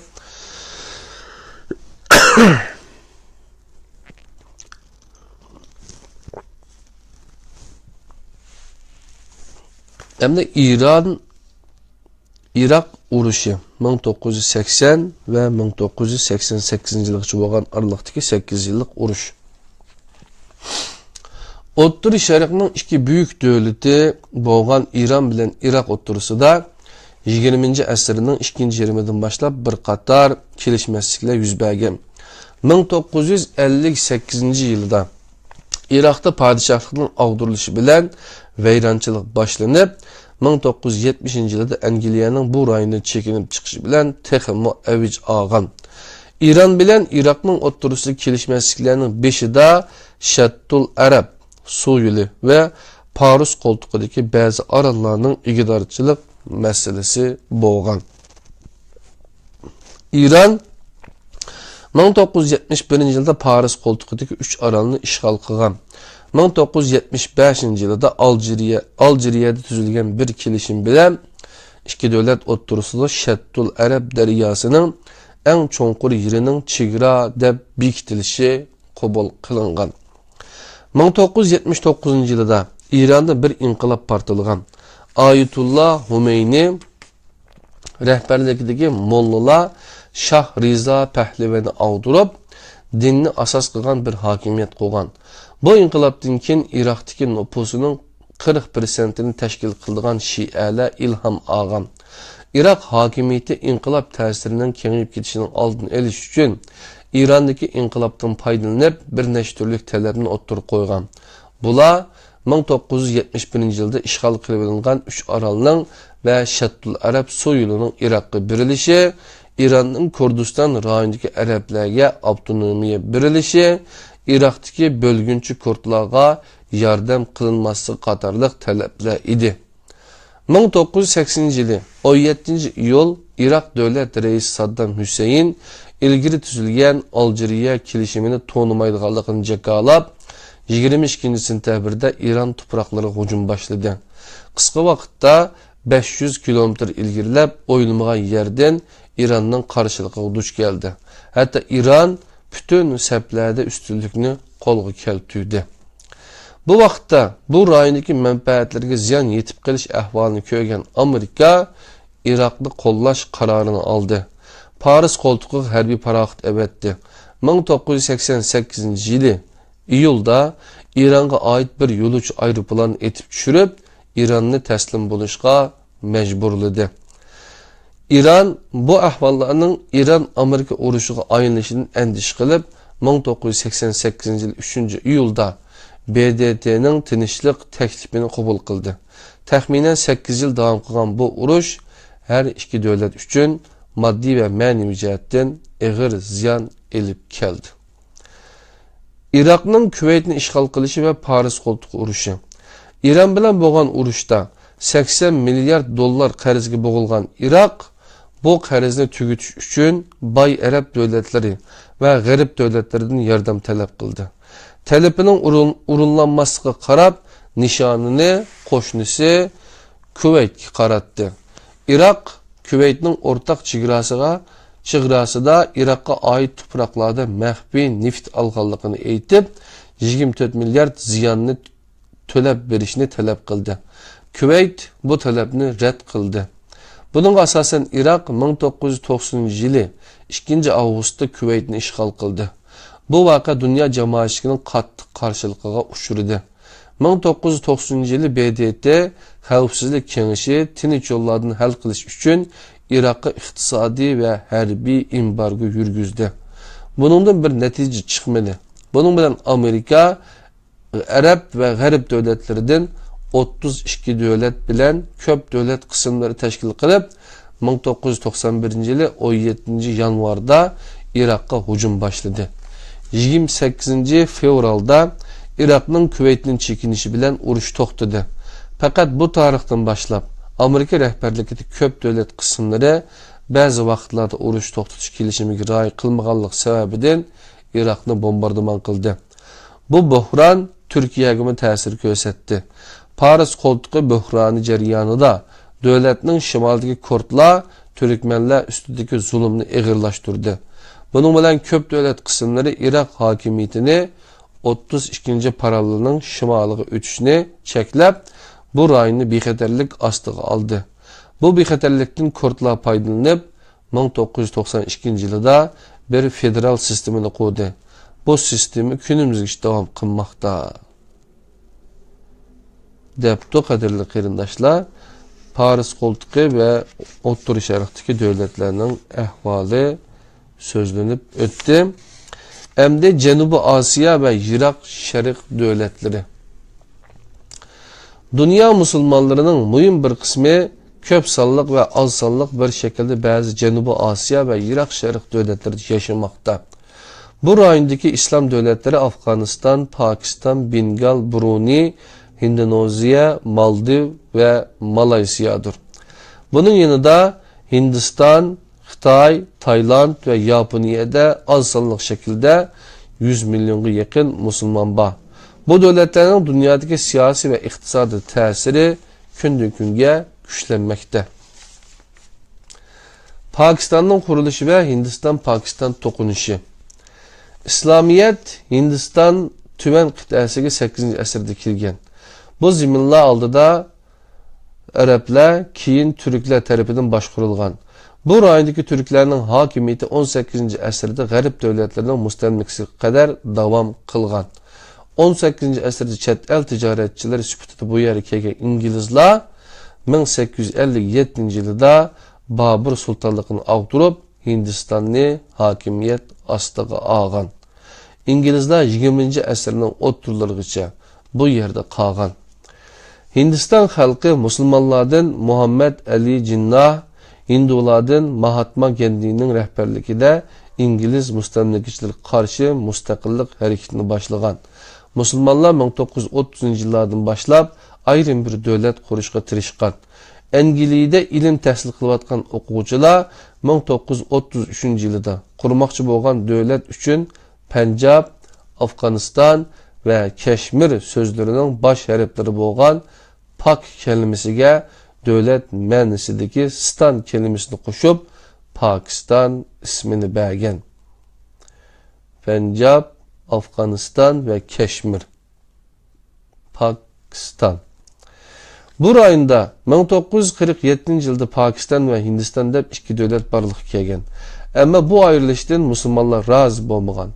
ئەمدى ئىران ئىراق ئۇرۇشى، مىڭ توققۇز يۈز سەكسەن ۋە مىڭ توققۇز يۈز سەكسەن سەككىزىنچى يىلغىچە بولغان ئارىلىقتىكى سەككىز يىللىق ئۇرۇش. ئوتتۇرا شەرقنىڭ ئىككى بۈيۈك دۆلىتى بولغان ئىران بىلەن ئىراق ئوتتۇرىسىدا يىگىرمىنچى ئەسىرنىڭ ئىككىنچى يېرىمىدىن باشلاپ بىر قاتار كېلىشمەسلىكلەر يۈز بەرگەن. مىڭ توققۇز يۈز ئەللىك سەككىزىنچى يىلدا ئىراقتا پادىشاھلىقنىڭ ئاغدۇرۇلۇشى بىلەن ۋەيرانچىلىق باشلىنىپ، مىڭ توققۇز يۈز يەتمىشىنچى يىلدا ئەنگلىيەنىڭ بۇ رايوندىن چېكىنىپ چىقىشى بىلەن تېخىمۇ ئەۋج ئالغان. ئىران بىلەن ئىراقنىڭ ئوتتۇرىسىدا كېلىشمەسلىكلەرنىڭ بېشىدا شەتتۇل ئەرەب سۇ يولى ۋە پارس قولتۇقىدىكى بەزى ئاراللارنىڭ ئىگىدارچىلىق مەسىلىسى بولغان. ئىران مىڭ توققۇز يۈز يەتمىش بىرىنچى يىلدا پارس قولتۇقىدىكى ئۈچ ئارالنى ئىشغال قىلغان. مىڭ توققۇز يۈز يەتمىش بەشىنچى يىلىدا ئالجىرىيە، ئالجىرىيەدە تۈزۈلگەن بىر كېلىشىم بىلەن ئىككى دۆلەت ئوتتۇرىسىدا شەتتۇل ئەرەب دەرياسىنىڭ ئەڭ چوڭقۇر يېرىنىڭ چېگرا دەپ بېكىتىلىشى قوبۇل قىلىنغان. مىڭ توققۇز يۈز يەتمىش توققۇزىنچى يىلىدا ئىراندا بىر ئىنقىلاب پارتلىغان. ئايەتۇللا خۇمەينى رەھبەرلىكىدىكى موللىلار شاھ رىزا پەھلىۋىنى ئاغدۇرۇپ، دىننى ئاساس قىلغان بىر ھاكىمىيەت قۇرغان. بۇ ئىنقىلابتىن كېيىن ئىراقتىكى نوپۇسىنىڭ قىرىق پىرسەنتىنى تەشكىل قىلىدىغان شىئەلەر ئىلھام ئالغان. ئىراق ھاكىمىيىتى ئىنقىلاب تەسىرىنىڭ كېڭىيىپ كېتىشىنىڭ ئالدىنى ئېلىش ئۈچۈن، ئىراندىكى ئىنقىلابتىن پايدىلىنىپ، بىر نەچچە تۈرلۈك تەلەپنى ئوتتۇرىغا قويغان. بۇلار مىڭ توققۇز يۈز يەتمىش بىرىنچى يىلدا ئىشغال قىلىۋېلىنغان ئۈچ ئارالنىڭ ۋە شەتتۇل ئەرەب سۇ يولىنىڭ ئىراققا بېرىلىشى، ئىراننىڭ كۇردىستان رايونىدىكى ئەرەبلەرگە ئاپتونومىيە بېرىلىشى، ئىراقتىكى بۆلگۈنچى كۇردلارغا ياردەم قىلىنماسلىقى قاتارلىق تەلەپلەر ئىدى. مىڭ توققۇز يۈز سەكسىنىنچى يىلى ئون يەتتىنچى ئىيۇل ئىراق دۆلەت رەئىسى ساددام ھۈسەيىن ئىلگىرى تۈزۈلگەن ئالجىرىيە كېلىشىمىنى تونۇمايدىغانلىقىنى جاكارلاپ، يىگىرمە ئىككىنچى سېنتەبىردە ئىران تۇپراقلىرىغا ھۇجۇم باشلىدى. قىسقا ۋاقىتتا بەش يۈز كىلومېتىر ئىلگىرىلەپ، ئويلىمىغان يەردىن ئىراننىڭ قارشىلىقىغا دۇچ كەلدى. ھەتتا ئىران پۈتۈن سەپلەردە ئۈستۈنلۈكنى قولغا كەلتۈردى. بۇ ۋاقىتتا بۇ رايوندىكى مەنپەئەتلىرىگە زىيان يېتىپ قېلىش ئەھۋالىنى كۆرگەن ئامېرىكا ئىراقنى قوللاش قارارىنى ئالدى. پارس قولتۇقىغا ھەربىي پاراخوت ئەۋەتتى. مىڭ توققۇز يۈز سەكسەن سەككىزىنچى يىلى ئىيۇلدا ئىرانغا ئائىت بىر يولۇچى ئايروپىلاننى ئېتىپ چۈشۈرۈپ، ئىراننى تەسلىم بولۇشقا مەجبۇرلىدى. ئىران بۇ ئەھۋاللارنىڭ ئىران-ئامېرىكا ئۇرۇشىغا ئايلىنىشىدىن ئەندىشە قىلىپ، مىڭ توققۇز يۈز سەكسەن سەككىزىنچى يىل ئۈچىنچى ئىيۇلدا ب د ت نىڭ تىنچلىق تەكلىپىنى قوبۇل قىلدى. تەخمىنەن سەككىز يىل داۋام قىلغان بۇ ئۇرۇش ھەر ئىككى دۆلەت ئۈچۈن ماددىي ۋە مەنىۋى جەھەتتىن ئېغىر زىيان ئېلىپ كەلدى. ئىراقنىڭ كۇۋەيتنى ئىشغال قىلىشى ۋە پارس قولتۇقى ئۇرۇشى. ئىران بىلەن بولغان ئۇرۇشتا سەكسەن مىليارد دوللار قەرزگە بوغۇلغان ئىراق بۇ قەرزنى تۈگىتىش ئۈچۈن باي ئەرەب دۆلەتلىرى ۋە غەرب دۆلەتلىرىدىن ياردەم تەلەپ قىلدى. تەلىپىنىڭ ئورۇن-، ئورۇنلانماسلىقىغا قاراپ، نىشانىنى قوشنىسى كۇۋەيتكە قاراتتى. ئىراق كۇۋەيتنىڭ ئورتاق چېگراسىغا، چېگراسىدا ئىراققا ئائىت تۇپراقلاردا مەخپىي نېفىت ئالغانلىقىنى ئېيتىپ، يىگىرمە تۆت مىليارد زىياننى تۆلەپ بېرىشنى تەلەپ قىلدى. كۇۋەيت بۇ تەلەپنى رەت قىلدى. بۇنىڭغا ئاساسەن، ئىراق مىڭ توققۇز يۈز توقسىنىنچى يىلى ئىككىنچى ئاۋغۇستتا كۇۋەيتنى ئىشغال قىلدى. بۇ ۋەقە دۇنيا جامائەتچىلىكىنىڭ قاتتىق قارشىلىقىغا ئۇچرىدى. مىڭ توققۇز يۈز توقسىنىنچى يىلى ب د ت خەۋپسىزلىك كېڭىشى تىنچ يوللاردىن ھەل قىلىش ئۈچۈن ئىراققا ئىقتىسادىي ۋە ھەربىي ئېمبارگو يۈرگۈزدى. بۇنىڭدىن بىر نەتىجە چىقمىدى. بۇنىڭ بىلەن ئامېرىكا ئەرەب ۋە غەرب دۆلەتلىرىدىن ئوتتۇز ئىككى دۆلەت بىلەن كۆپ دۆلەت قىسىملىرى تەشكىل قىلىپ، مىڭ توققۇز يۈز توقسان بىرىنچى يىلى ئون يەتتىنچى يانۋاردا ئىراققا ھۇجۇم باشلىدى. يىگىرمە سەككىزىنچى فېۋرالدا ئىراقنىڭ كۇۋەيتتىن چېكىنىشى بىلەن ئۇرۇش توختىدى. پەقەت بۇ تارىختىن باشلاپ، ئامېرىكا رەھبەرلىكىدىكى كۆپ دۆلەت قىسىملىرى بەزى ۋاقىتلاردا ئۇرۇش توختىتىش كېلىشىمىگە رىئايە قىلمىغانلىقى سەۋەبىدىن ئىراقنى بومباردىمان قىلدى. بۇ بۆھران تۈركىيەگىمۇ تەسىر كۆرسەتتى. پارس قولتۇقى بۆھرانى جەريانىدا دۆلەتنىڭ شىمالىدىكى كۇردلار تۈركمەنلەر ئۈستىدىكى زۇلۇمنى ئېغىرلاشتۇردى. بۇنىڭ بىلەن كۆپ دۆلەت قىسىملىرى ئىراق ھاكىمىيىتىنى ئوتتۇز ئىككىنچى پاراللېلنىڭ شىمالىغا ئۆتۈشنى چەكلەپ، بۇ رايوننى بىخەتەرلىك ئاستىغا ئالدى. بۇ بىخەتەرلىكتىن كۇردلار پايدىلىنىپ، مىڭ توققۇز يۈز توقسان ئىككىنچى يىلىدا بىر فېدېرال سىستېمىنى قۇردى. بۇ سىستېما كۈنىمىزگىچە داۋام قىلماقتا. دەپتۇ، قەدىرلىك قېرىنداشلار، پارس قولتۇقى ۋە ئوتتۇرا شەرقتىكى دۆلەتلەرنىڭ ئەھۋالى سۆزلىنىپ ئۆتتى. ئەمدى جەنۇبىي ئاسىيا ۋە يىراق شەرق دۆلەتلىرى. دۇنيا مۇسۇلمانلىرىنىڭ مۇھىم بىر قىسمى كۆپ سانلىق ۋە ئاز سانلىق بىر شەكىلدە بەزى جەنۇبىي ئاسىيا ۋە يىراق شەرق دۆلەتلىرىدە ياشىماقتا. بۇ رايوندىكى ئىسلام دۆلەتلىرى ئافغانىستان، پاكىستان، بېنگال، برۇنېي، ھىندونېزىيە، مالدىۋ ۋە مالايسىيادۇر. بۇنىڭ يېنىدا ھىندىستان، خىتاي، تايلاند ۋە ياپونىيەدە ئاز سانلىق شەكىلدە يۈز مىليونغا يېقىن مۇسۇلمان بار. بۇ دۆلەتلەرنىڭ دۇنيادىكى سىياسىي ۋە ئىقتىسادىي تەسىرى كۈندىن-كۈنگە كۈچلەنمەكتە. پاكىستاننىڭ قۇرۇلۇشى ۋە ھىندىستان-پاكىستان توقۇنۇشى. ئىسلامىيەت ھىندىستان تۈمەن قىتئەسىگە سەككىزىنچى ئەسىردە كىرگەن. بۇ زېمىنلار ئالدىدا ئەرەبلەر، كېيىن تۈركلەر تەرىپىدىن باشقۇرۇلغان. بۇ رايوندىكى تۈركلەرنىڭ ھاكىمىيىتى ئون سەككىزىنچى ئەسىردە غەرب دۆلەتلىرىنىڭ مۇستەملىكىسىگە قەدەر داۋام قىلغان. ئون سەككىزىنچى ئەسىردە چەت ئەل تىجارەتچىلىرى سۈپىتىدە بۇ يەرگە كەلگەن ئىنگلىزلار مىڭ سەككىز يۈز ئەللىك يەتتىنچى يىلىدا بابۇر سۇلتانلىقىنى ئاغدۇرۇپ، ھىندىستاننى ھاكىمىيەت ئاستىغا ئالغان. ئىنگلىزلار يىگىرمىنچى ئەسىرنىڭ ئوتتۇرىلىرىغىچە بۇ يەردە قالغان. ھىندىستان خەلقى مۇسۇلمانلاردىن مۇھەممەد ئەلى جىنناھ، ھىندۇلاردىن ماھاتما گاندىنىڭ رەھبەرلىكىدە ئىنگلىز مۇستەملىكىچىلىكىگە قارشى مۇستەقىللىق ھەرىكىتىنى باشلىغان. مۇسۇلمانلار مىڭ توققۇز يۈز ئوتتۇزىنچى يىللاردىن باشلاپ ئايرىم بىر دۆلەت قۇرۇشقا تىرىشقان. ئەنگلىيىدە ئىلىم تەھسىل قىلىۋاتقان ئوقۇغۇچىلار مىڭ توققۇز يۈز ئوتتۇز ئۈچىنچى يىلىدا قۇرماقچى بولغان دۆلەت ئۈچۈن پەنجاب، ئافغانىستان ۋە كەشمىر سۆزلىرىنىڭ باش ھەرپلىرى بولغان پاك كەلىمىسىگە دۆلەت مەنىسىدىكى ستان كەلىمىسىنى قوشۇپ، پاكىستان ئىسمىنى بەرگەن. پەنجاب، ئافغانىستان ۋە كەشمىر. پاكىستان. بۇ رايوندا مىڭ توققۇز يۈز قىرىق يەتتىنچى يىلدا پاكىستان ۋە ھىندىستان دەپ ئىككى دۆلەت بارلىققا كەلگەن. ئەمما بۇ ئايرىلىشتىن مۇسۇلمانلار رازى بولمىغان.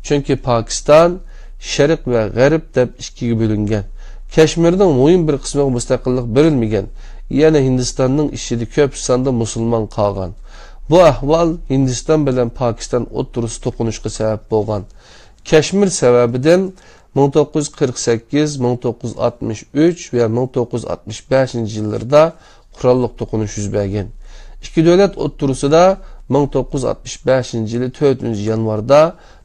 چۈنكى پاكىستان شەرق ۋە غەرب دەپ ئىككىگە بۆلۈنگەن. كەشمىرنىڭ مۇھىم بىر قىسمىغا مۇستەقىللىق بېرىلمىگەن. يەنە ھىندىستاننىڭ ئىچىدە كۆپ ساندا مۇسۇلمان قالغان. بۇ ئەھۋال ھىندىستان بىلەن پاكىستان ئوتتۇرىسىدا توقۇنۇشقا سەۋەب بولغان. كەشمىر سەۋەبىدىن مىڭ توققۇز يۈز قىرىق سەككىز، مىڭ توققۇز يۈز ئاتمىش ئۈچ ۋە مىڭ توققۇز يۈز ئاتمىش بەشىنچى يىللىرىدا قوراللىق توقۇنۇش يۈز بەرگەن. ئىككى دۆلەت ئوتتۇرىسىدا مىڭ توققۇز يۈز ئاتمىش بەشىنچى يىلى تۆتىنچى يانۋاردا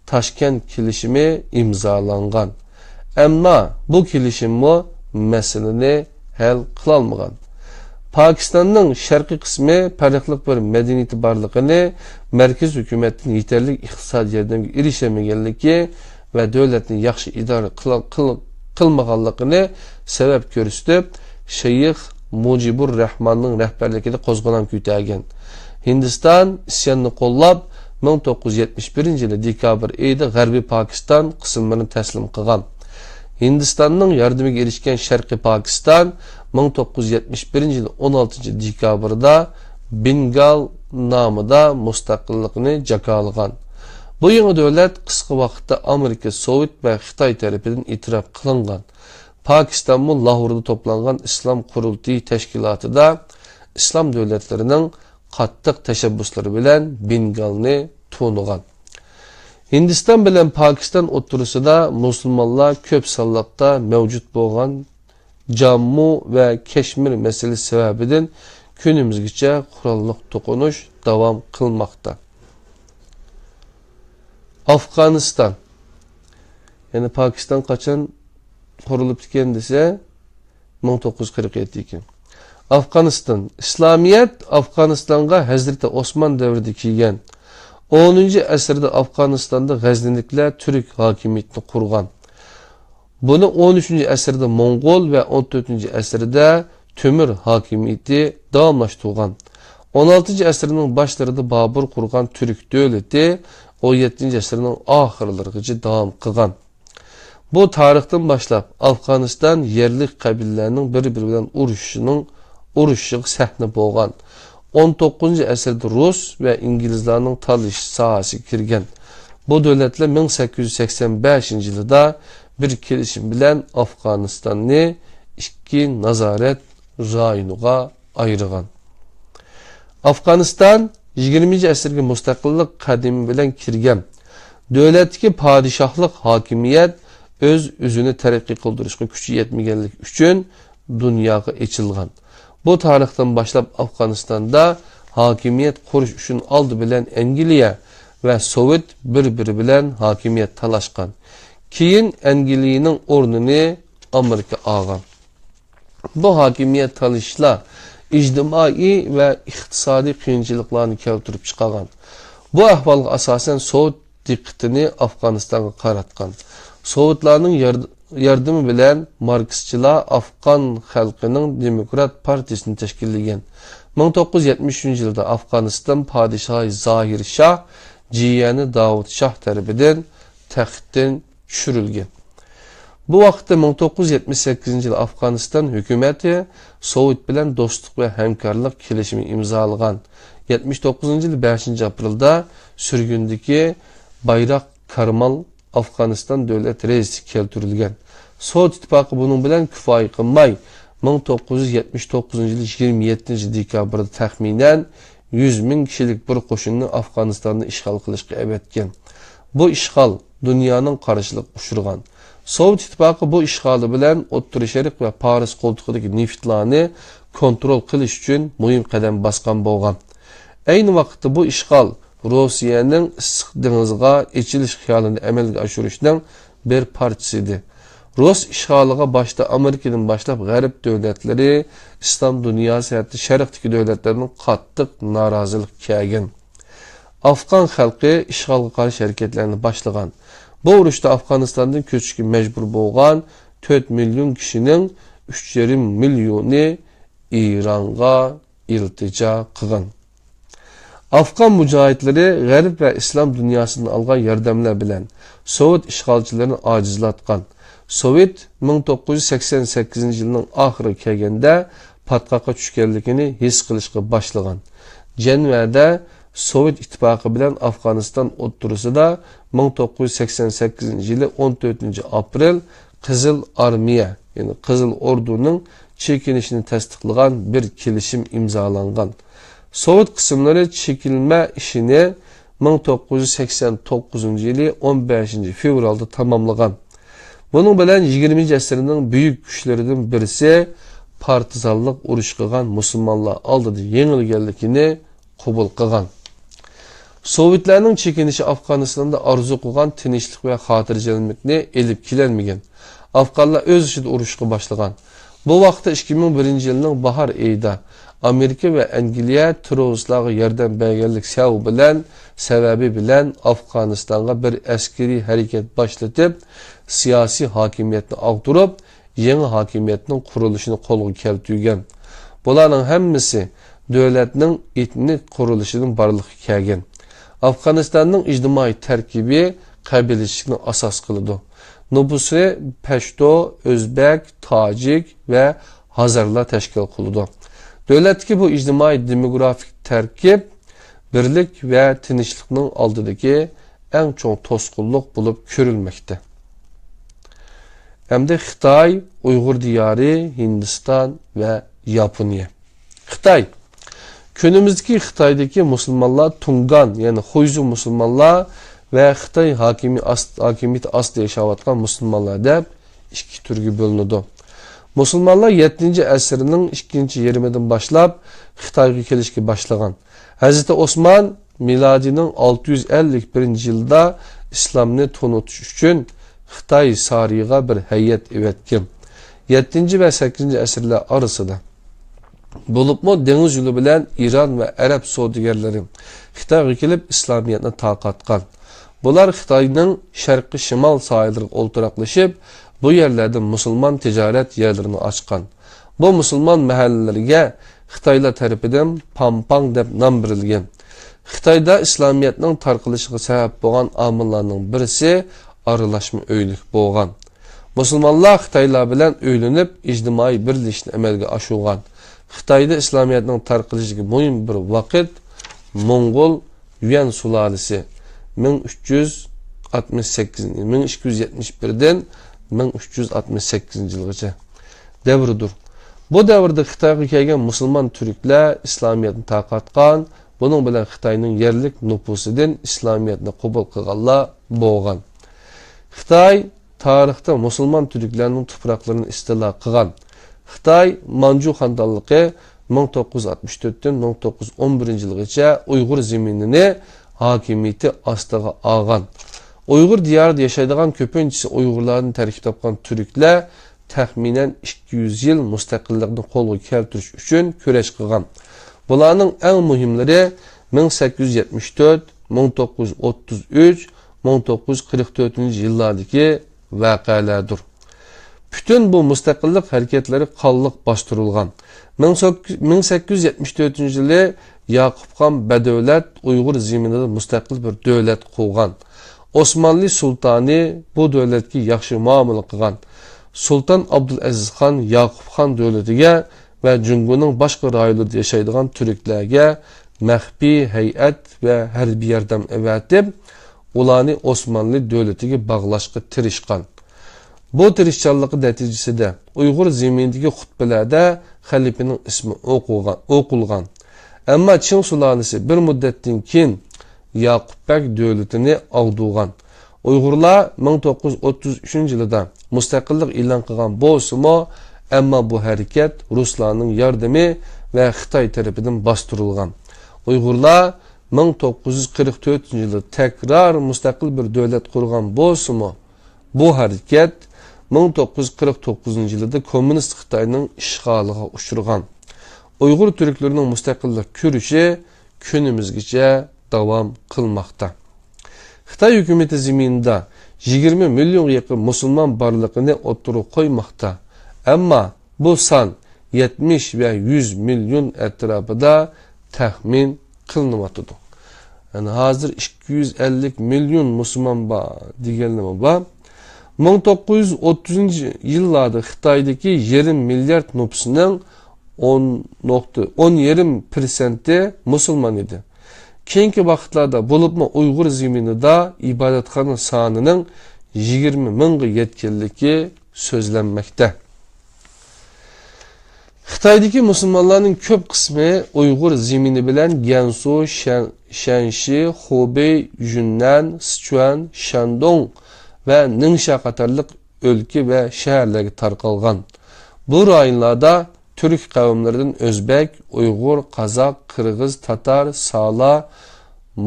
تاشكەنت كېلىشىمى ئىمزالانغان. ئەمما بۇ كېلىشىممۇ مەسىلىنى ھەل قىلالمىغان. پاكىستاننىڭ شەرقىي قىسمى پەرقلىق بىر مەدەنىيىتى بارلىقىنى، مەركىزىي ھۆكۈمەتتىن يېتەرلىك ئىقتىسادىي ياردەمگە ئېرىشەلمىگەنلىكى ۋە دۆلەتنى ياخشى ئىدارە قىل-، قىل-، قىلمىغانلىقىنى سەۋەب كۆرسىتىپ، شەيخ مۇجىبۇر رەھماننىڭ رەھبەرلىكىدە قوزغىلاڭ كۆتەرگەن. ھىندىستان ئىسياننى قوللاپ، مىڭ توققۇز يۈز يەتمىش بىرىنچى يىلى دېكابىر ئېيىدا غەربىي پاكىستان قىسىملىرىنى تەسلىم قىلغان. ھىندىستاننىڭ ياردىمىگە ئېرىشكەن شەرقىي پاكىستان مىڭ توققۇز يۈز يەتمىش بىرىنچى يىلى ئون ئالتىنچى دېكابىردا بېنگال نامىدا مۇستەقىللىقىنى جاكارلىغان. بۇ يېڭى دۆلەت قىسقا ۋاقىتتا ئامېرىكا، سوۋېت ۋە خىتاي تەرىپىدىن ئېتىراپ قىلىنغان. پاكىستانمۇ لاھوردا توپلانغان ئىسلام قۇرۇلتىيى تەشكىلاتىدا ئىسلام دۆلەتلىرىنىڭ قاتتىق تەشەببۇسلىرى بىلەن بېنگالنى تونۇغان. ھىندىستان بىلەن پاكىستان ئوتتۇرىسىدا مۇسۇلمانلار كۆپ سانلىقتا مەۋجۇت بولغان جاممۇ ۋە كەشمىر مەسىلىسى سەۋەبىدىن كۈنىمىزگىچە قوراللىق توقۇنۇش داۋام قىلماقتا. ئافغانىستان. يەنى پاكىستان قاچان قۇرۇلۇپتىكەن دېسە، مىڭ توققۇز يۈز قىرىق يەتتە ئىكەن. ئافغانىستان. ئىسلامىيەت ئافغانىستانغا ھەزرىتى ئوسمان دەۋرىدە كەلگەن. ئونىنچى ئەسىردە ئافغانىستاندا غەزنىلىكلەر تۈرك ھاكىمىيىتىنى قۇرغان. بۇنى ئون ئۈچىنچى ئەسىردە موڭغۇل ۋە ئون تۆتىنچى ئەسىردە تۆمۈر ھاكىمىيىتى داۋاملاشتۇرغان. ئون ئالتىنچى ئەسىرنىڭ باشلىرىدا بابۇر قۇرغان تۈرك دۆلىتى ئون يەتتىنچى ئەسىرنىڭ ئاخىرلىرىغىچە داۋام قىلغان. بۇ تارىختىن باشلاپ ئافغانىستان يەرلىك قەبىلىلەرنىڭ بىر-بىرى بىلەن ئۇرۇشۇشىنىڭ، ئۇرۇشۇشىغا سەھنە بولغان. ئون توققۇزىنچى ئەسىردە رۇس ۋە ئىنگلىزلارنىڭ تالىشىش ساھەسىگە كىرگەن. بۇ دۆلەتلەر مىڭ سەككىز يۈز سەكسەن بەشىنچى يىلىدا بىر كېلىشىم بىلەن ئافغانىستاننى ئىككى نازارەت رايونىغا ئايرىغان. ئافغانىستان يىگىرمىنچى ئەسىرگە مۇستەقىللىق قەدىمى بىلەن كىرگەن. دۆلەتتىكى پادىشاھلىق ھاكىمىيەت ئۆز-ئۆزىنى تەرەققىي قىلدۇرۇشقا كۈچى يەتمىگەنلىكى ئۈچۈن دۇنياغا ئېچىلغان. بۇ تارىختىن باشلاپ ئافغانىستاندا ھاكىمىيەت قۇرۇش ئۈچۈن ئالدى بىلەن ئەنگلىيە ۋە سوۋېت بىر-بىرى بىلەن ھاكىمىيەت تالاشقان. كېيىن ئەنگلىيىنىڭ ئورنىنى ئامېرىكا ئالغان. بۇ ھاكىمىيەت تالىشىشلار ئىجتىمائىي ۋە ئىقتىسادىي قىيىنچىلىقلارنى كەلتۈرۈپ چىقارغان. بۇ ئەھۋالغا ئاساسەن سوۋېت دىققىتىنى ئافغانىستانغا قاراتقان. سوۋېتلارنىڭ يار-، ياردىمى بىلەن ماركسچىلار ئافغان خەلقىنىڭ دېموكرات پارتىيىسىنى تەشكىللىگەن. مىڭ توققۇز يۈز يەتمىش ئۈچىنچى يىلدا ئافغانىستان پادىشاھى زاھىر شاھ جىيەنى داۋۇت شاھ تەرىپىدىن تەختتىن چۈشۈرۈلگەن. بۇ ۋاقىتتا مىڭ توققۇز يۈز يەتمىش سەككىزىنچى يىلى ئافغانىستان ھۆكۈمىتى سوۋېت بىلەن دوستلۇق ۋە ھەمكارلىق كېلىشىمى ئىمزالىغان. يەتمىش توققۇزىنچى يىلى بەشىنچى ئاپرېلدا سۈرگۈندىكى بايراق كارمال ئافغانىستان دۆلەت رەئىسىگە كەلتۈرۈلگەن. سوۋېت ئىتتىپاقى بۇنىڭ بىلەن كۇپايە قىلماي، مىڭ توققۇز يۈز يەتمىش توققۇزىنچى يىلى يىگىرمە يەتتىنچى دېكابىردا تەخمىنەن يۈز مىڭ كىشىلىك بىر قوشۇننى ئافغانىستاننى ئىشغال قىلىشقا ئەۋەتكەن. بۇ ئىشغال دۇنيانىڭ قارشىلىقىغا ئۇچرىغان. سوۋېت ئىتتىپاقى بۇ ئىشغالى بىلەن ئوتتۇرا شەرق ۋە پارس قولتۇقىدىكى نېفىتلارنى كونترول قىلىش ئۈچۈن مۇھىم قەدەم باسقان بولغان. ئەينى ۋاقىتتا بۇ ئىشغال روسىيەنىڭ ئىسسىق دېڭىزغا ئېچىلىش خىيالىنى ئەمەلگە ئاشۇرۇشنىڭ بىر پارچىسى ئىدى. رۇس ئىشغالىغا باشتا ئامېرىكىدىن باشلاپ غەرب دۆلەتلىرى، ئىسلام دۇنياسى، ھەتتا شەرقتىكى دۆلەتلەرمۇ قاتتىق نارازىلىق كەلگەن. ئافغان خەلقى ئىشغالغا قارشى ھەرىكەتلەرنى باشلىغان. بۇ ئۇرۇشتا ئافغانىستاندىن كۆچۈشكە مەجبۇر بولغان تۆت مىليون كىشىنىڭ ئۈچ يېرىم مىليونى ئىرانغا ئىلتىجا قىلغان. ئافغان مۇجاھىدلىرى غەرب ۋە ئىسلام دۇنياسىدىن ئالغان ياردەملەر بىلەن سوۋېت ئىشغالچىلىرىنى ئاجىزلاتقان. سوۋېت مىڭ توققۇز يۈز سەكسەن سەككىزىنچى يىلنىڭ ئاخىرىغا كەلگەندە پاتقاققا چۈشكەنلىكىنى ھېس قىلىشقا باشلىغان. جەنۋەدە سوۋېت ئىتتىپاقى بىلەن ئافغانىستان ئوتتۇرىسىدا مىڭ توققۇز يۈز سەكسەن سەككىزىنچى يىلى ئون تۆتىنچى ئاپرېل قىزىل ئارمىيە، يەنى قىزىل ئوردۇنىڭ چېكىنىشىنى تەستىقلىغان بىر كېلىشىم ئىمزالانغان. سوۋېت قىسىملىرى چېكىنمە ئىشىنى مىڭ توققۇز يۈز سەكسەن توققۇزىنچى يىلى ئون بەشىنچى فېۋرالدا تاماملىغان. بۇنىڭ بىلەن يىگىرمىنچى ئەسىرنىڭ بۈيۈك كۈچلىرىدىن بىرسى پارتىزانلىق ئۇرۇش قىلغان مۇسۇلمانلار ئالدىدا يېڭىلگەنلىكىنى قوبۇل قىلغان. سوۋېتلارنىڭ چېكىنىشى ئافغانىستاندا ئارزۇ قىلغان تىنچلىق ۋە خاتىرجەملىكنى ئېلىپ كېلەلمىگەن. ئافغانلار ئۆز ئىچىدە ئۇرۇشقا باشلىغان. بۇ ۋاقىتتا ئىككى مىڭ بىرىنچى يىلنىڭ باھار ئېيىدا ئامېرىكا ۋە ئەنگلىيە تېررورىستلارغا ياردەم بەرگەنلىك سەۋەبى بىلەن، سەۋەبى بىلەن ئافغانىستانغا بىر ئەسكىرىي ھەرىكەت باشلىتىپ، سىياسىي ھاكىمىيەتنى ئاغدۇرۇپ، يېڭى ھاكىمىيەتنىڭ قۇرۇلۇشىنى قولغا كەلتۈرگەن. بۇلارنىڭ ھەممىسى دۆلەتنىڭ ئېتنىك قۇرۇلۇشىدىن بارلىققا كەلگەن. ئافغانىستاننىڭ ئىجتىمائىي تەركىبى قەبىلىچىلىكنى ئاساس قىلىدۇ. نوپۇسى پەشتو، ئۆزبەك، تاجىك ۋە ھازارلار تەشكىل قىلىدۇ. دۆلەتتىكى بۇ ئىجتىمائىي دېموگرافىك تەركىب بىرلىك ۋە تىنچلىقنىڭ ئالدىدىكى ئەڭ چوڭ توسقۇنلۇق بولۇپ كۆرۈلمەكتە. ئەمدى خىتاي، ئۇيغۇر دىيارى، ھىندىستان ۋە ياپونىيە. خىتاي. كۈنىمىزدىكى خىتايدىكى مۇسۇلمانلار تۇڭگان، يەنى خۇيزۇ مۇسۇلمانلار ۋە خىتاي ھاكىمىي ئاست-، ھاكىمىيىتى ئاستىدا ياشاۋاتقان مۇسۇلمانلار دەپ ئىككى تۈرگە بۆلۈنىدۇ. مۇسۇلمانلار يەتتىنچى ئەسىرنىڭ ئىككىنچى يېرىمىدىن باشلاپ خىتايغا كېلىشكە باشلىغان. ھەزرىتى ئوسمان مىلادىينىڭ ئالتە يۈز ئەللىك بىرىنچى يىلدا ئىسلامنى تونۇتۇش ئۈچۈن خىتاي سارىيىغا بىر ھەيئەت ئەۋەتكەن. يەتتىنچى ۋە سەككىزىنچى ئەسىرلەر ئارىسىدا، بولۇپمۇ دېڭىز يولى بىلەن ئىران ۋە ئەرەب سودىگەرلىرى خىتايغا كېلىپ ئىسلامىيەتنى تارقاتقان. بۇلار خىتاينىڭ شەرقىي شىمال ساھىللىرىغا ئولتۇراقلىشىپ، بۇ يەرلەردە مۇسۇلمان تىجارەت يەرلىرىنى ئاچقان. بۇ مۇسۇلمان مەھەللىلىرىگە خىتايلار تەرىپىدىن پامپاڭ دەپ نام بېرىلگەن. خىتايدا ئىسلامىيەتنىڭ تارقىلىشىغا سەۋەب بولغان ئامىللارنىڭ بىرسى ئارىلاشما ئۆيلۈك بولغان. مۇسۇلمانلار خىتايلار بىلەن ئۆيلىنىپ، ئىجتىمائىي بىرلىشىشنى ئەمەلگە ئاشۇرغان. خىتايدا ئىسلامىيەتنىڭ تارقىلىشىدىكى مۇھىم بىر ۋاقىت موڭغۇل يۈەن سۇلالىسى مىڭ ئۈچ يۈز ئاتمىش سەككىز، مىڭ ئىككى يۈز يەتمىش بىردىن مىڭ ئۈچ يۈز ئاتمىش سەككىزىنچى يىلغىچە دەۋرىدۇر. بۇ دەۋردە خىتايغا كەلگەن مۇسۇلمان تۈركلەر ئىسلامىيەتنى تارقاتقان، بۇنىڭ بىلەن خىتاينىڭ يەرلىك نوپۇسىدىن ئىسلامىيەتنى قوبۇل قىلغانلار بولغان. خىتاي تارىختا مۇسۇلمان تۈركلەرنىڭ تۇپراقلىرىنى ئىستىلا قىلغان. خىتاي مانجۇ خانىدانلىقى مىڭ توققۇز يۈز ئاتمىش تۆتتىن مىڭ توققۇز يۈز ئون بىرىنچى يىلغىچە ئۇيغۇر زېمىنىنى ھاكىمىيىتى ئاستىغا ئالغان. ئۇيغۇر دىيارىدا ياشايدىغان كۆپىنچىسى ئۇيغۇرلاردىن تەركىب تاپقان تۈركلەر تەخمىنەن ئىككى يۈز يىل مۇستەقىللىقنى قولغا كەلتۈرۈش ئۈچۈن كۈرەش قىلغان. بۇلارنىڭ ئەڭ مۇھىملىرى مىڭ سەككىز يۈز يەتمىش تۆت، مىڭ توققۇز يۈز ئوتتۇز ئۈچ، مىڭ توققۇز يۈز قىرىق تۆتىنچى يىللاردىكى ۋەقەلەردۇر. پۈتۈن بۇ مۇستەقىللىق ھەرىكەتلىرى قانلىق باستۇرۇلغان. مىڭ سەككىز يۈز يەتمىش تۆتىنچى يىلى ياقۇپخان بەدەۋلەت ئۇيغۇر زېمىنىدا مۇستەقىل بىر دۆلەت قۇرغان. ئوسمانلى سۇلتانى بۇ دۆلەتكە ياخشى مۇئامىلە قىلغان. سۇلتان ئابدۇلئەزىز خان ياقۇپخان دۆلىتىگە ۋە جۇڭگونىڭ باشقا رايونلىرىدا ياشايدىغان تۈركلەرگە مەخپىي ھەيئەت ۋە ھەربىي ياردەم ئەۋەتىپ، ئۇلارنى ئوسمانلى دۆلىتىگە باغلاشقا تىرىشقان. بۇ تىرىشچانلىقى نەتىجىسىدە ئۇيغۇر زېمىنىدىكى خۇتبىلەردە خەلىپىنىڭ ئىسمى ئوقۇلغان، ئوقۇلغان. ئەمما چىڭ سۇلالىسى بىر مۇددەتتىن كېيىن ياقۇپ بەگ دۆلىتىنى ئاغدۇرغان. ئۇيغۇرلار مىڭ توققۇز يۈز ئوتتۇز ئۈچىنچى يىلىدا مۇستەقىللىق ئېلان قىلغان بولسىمۇ، ئەمما بۇ ھەرىكەت رۇسلارنىڭ ياردىمى ۋە خىتاي تەرىپىدىن باستۇرۇلغان. ئۇيغۇرلار مىڭ توققۇز يۈز قىرىق تۆتىنچى يىلى تەكرار مۇستەقىل بىر دۆلەت قۇرغان بولسىمۇ، بۇ ھەرىكەت مىڭ توققۇز يۈز قىرىق توققۇزىنچى يىلىدا كوممۇنىست خىتاينىڭ ئىشغالىغا ئۇچرىغان. ئۇيغۇر تۈركلىرىنىڭ مۇستەقىللىق كۈرىشى كۈنىمىزگىچە داۋام قىلماقتا. خىتاي ھۆكۈمىتى زېمىنىدا يىگىرمە مىليونغا يېقىن مۇسۇلمان بارلىقىنى ئوتتۇرىغا قويماقتا. ئەمما بۇ سان يەتمىش ۋە يۈز مىليون ئەتراپىدا تەخمىن قىلىنىۋاتىدۇ. يەنى ھازىر ئىككى يۈز ئەللىك مىليون مۇسۇلمان بار دېگەنلىرىمۇ بار. مىڭ توققۇز يۈز ئوتتۇزىنچى يىللاردا خىتايدىكى يېرىم مىليارد نوپۇسنىڭ ئون نۇقتا، ئون يېرىم پىرسەنتى مۇسۇلمان ئىدى. كېيىنكى ۋاقىتلاردا، بولۇپمۇ ئۇيغۇر زېمىنىدا ئىبادەتخانا سانىنىڭ يىگىرمە مىڭغا يەتكەنلىكى سۆزلەنمەكتە. خىتايدىكى مۇسۇلمانلارنىڭ كۆپ قىسمى ئۇيغۇر زېمىنى بىلەن گەنسۇ، شەن-، شەنشى، خۇبېي، يۈننەن، سىچۈەن، شەندۇڭ ۋە نىڭشا قاتارلىق ئۆلكە ۋە شەھەرلەرگە تارقالغان. بۇ رايونلاردا تۈرك قەۋملىرىدىن ئۆزبەك، ئۇيغۇر، قازاق، قىرغىز، تاتار، سالا،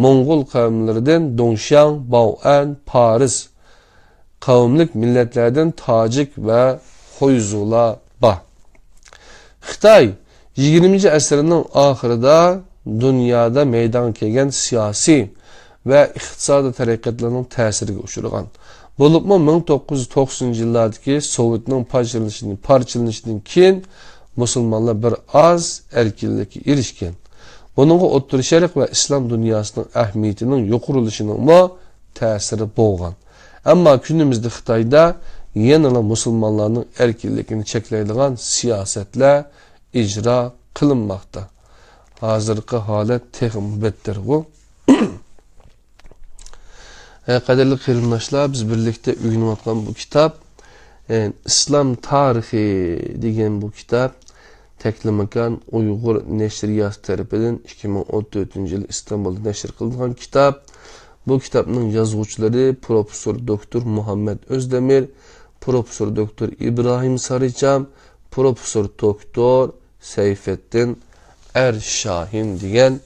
موڭغۇل قەۋملىرىدىن دۇڭشياڭ، باۋئەن، پارس، قەۋملىك مىللەتلەردىن تاجىك ۋە خۇيزۇلار بار. خىتاي يىگىرمىنچى ئەسىرنىڭ ئاخىرىدا دۇنيادا مەيدانغا كەلگەن سىياسىي ۋە ئىقتىسادىي تەرەققىياتلارنىڭ تەسىرىگە ئۇچرىغان. بولۇپمۇ مىڭ توققۇز يۈز توقسىنىنچى يىللاردىكى سوۋېتنىڭ پارچىلىنىشىدىن، پارچىلىنىشىدىن كېيىن مۇسۇلمانلار بىر ئاز ئەركىنلىككە ئېرىشكەن. بۇنىڭغا ئوتتۇرا شەرق ۋە ئىسلام دۇنياسىنىڭ ئەھمىيىتىنىڭ يۇقىرىلىشىنىڭمۇ تەسىرى بولغان. ئەمما كۈنىمىزدە خىتايدا يەنىلا مۇسۇلمانلارنىڭ ئەركىنلىكىنى چەكلەيدىغان سىياسەتلەر ئىجرا قىلىنماقتا. ھازىرقى ھالەت تېخىمۇ بەتتەرغۇ. ھە، قەدىرلىك قېرىنداشلار، بىز بىرلىكتە ئۆگىنىۋاتقان بۇ كىتاب، ئە، ئىسلام تارىخى دېگەن بۇ كىتاب تەكلىماكان ئۇيغۇر نەشرىياتى تەرىپىدىن ئىككى مىڭ ئون تۆتىنچى يىل ئىستانبۇلدا نەشر قىلىنغان كىتاب. بۇ كىتابنىڭ يازغۇچىلىرى پروفېسسور دوكتور مۇھەممەد ئۆزدەمىر، پروفېسسور دوكتور ئىبراھىم سارىچام، پروفېسسور دوكتور سەيفەتتىن ئەر شاھىن دېگەن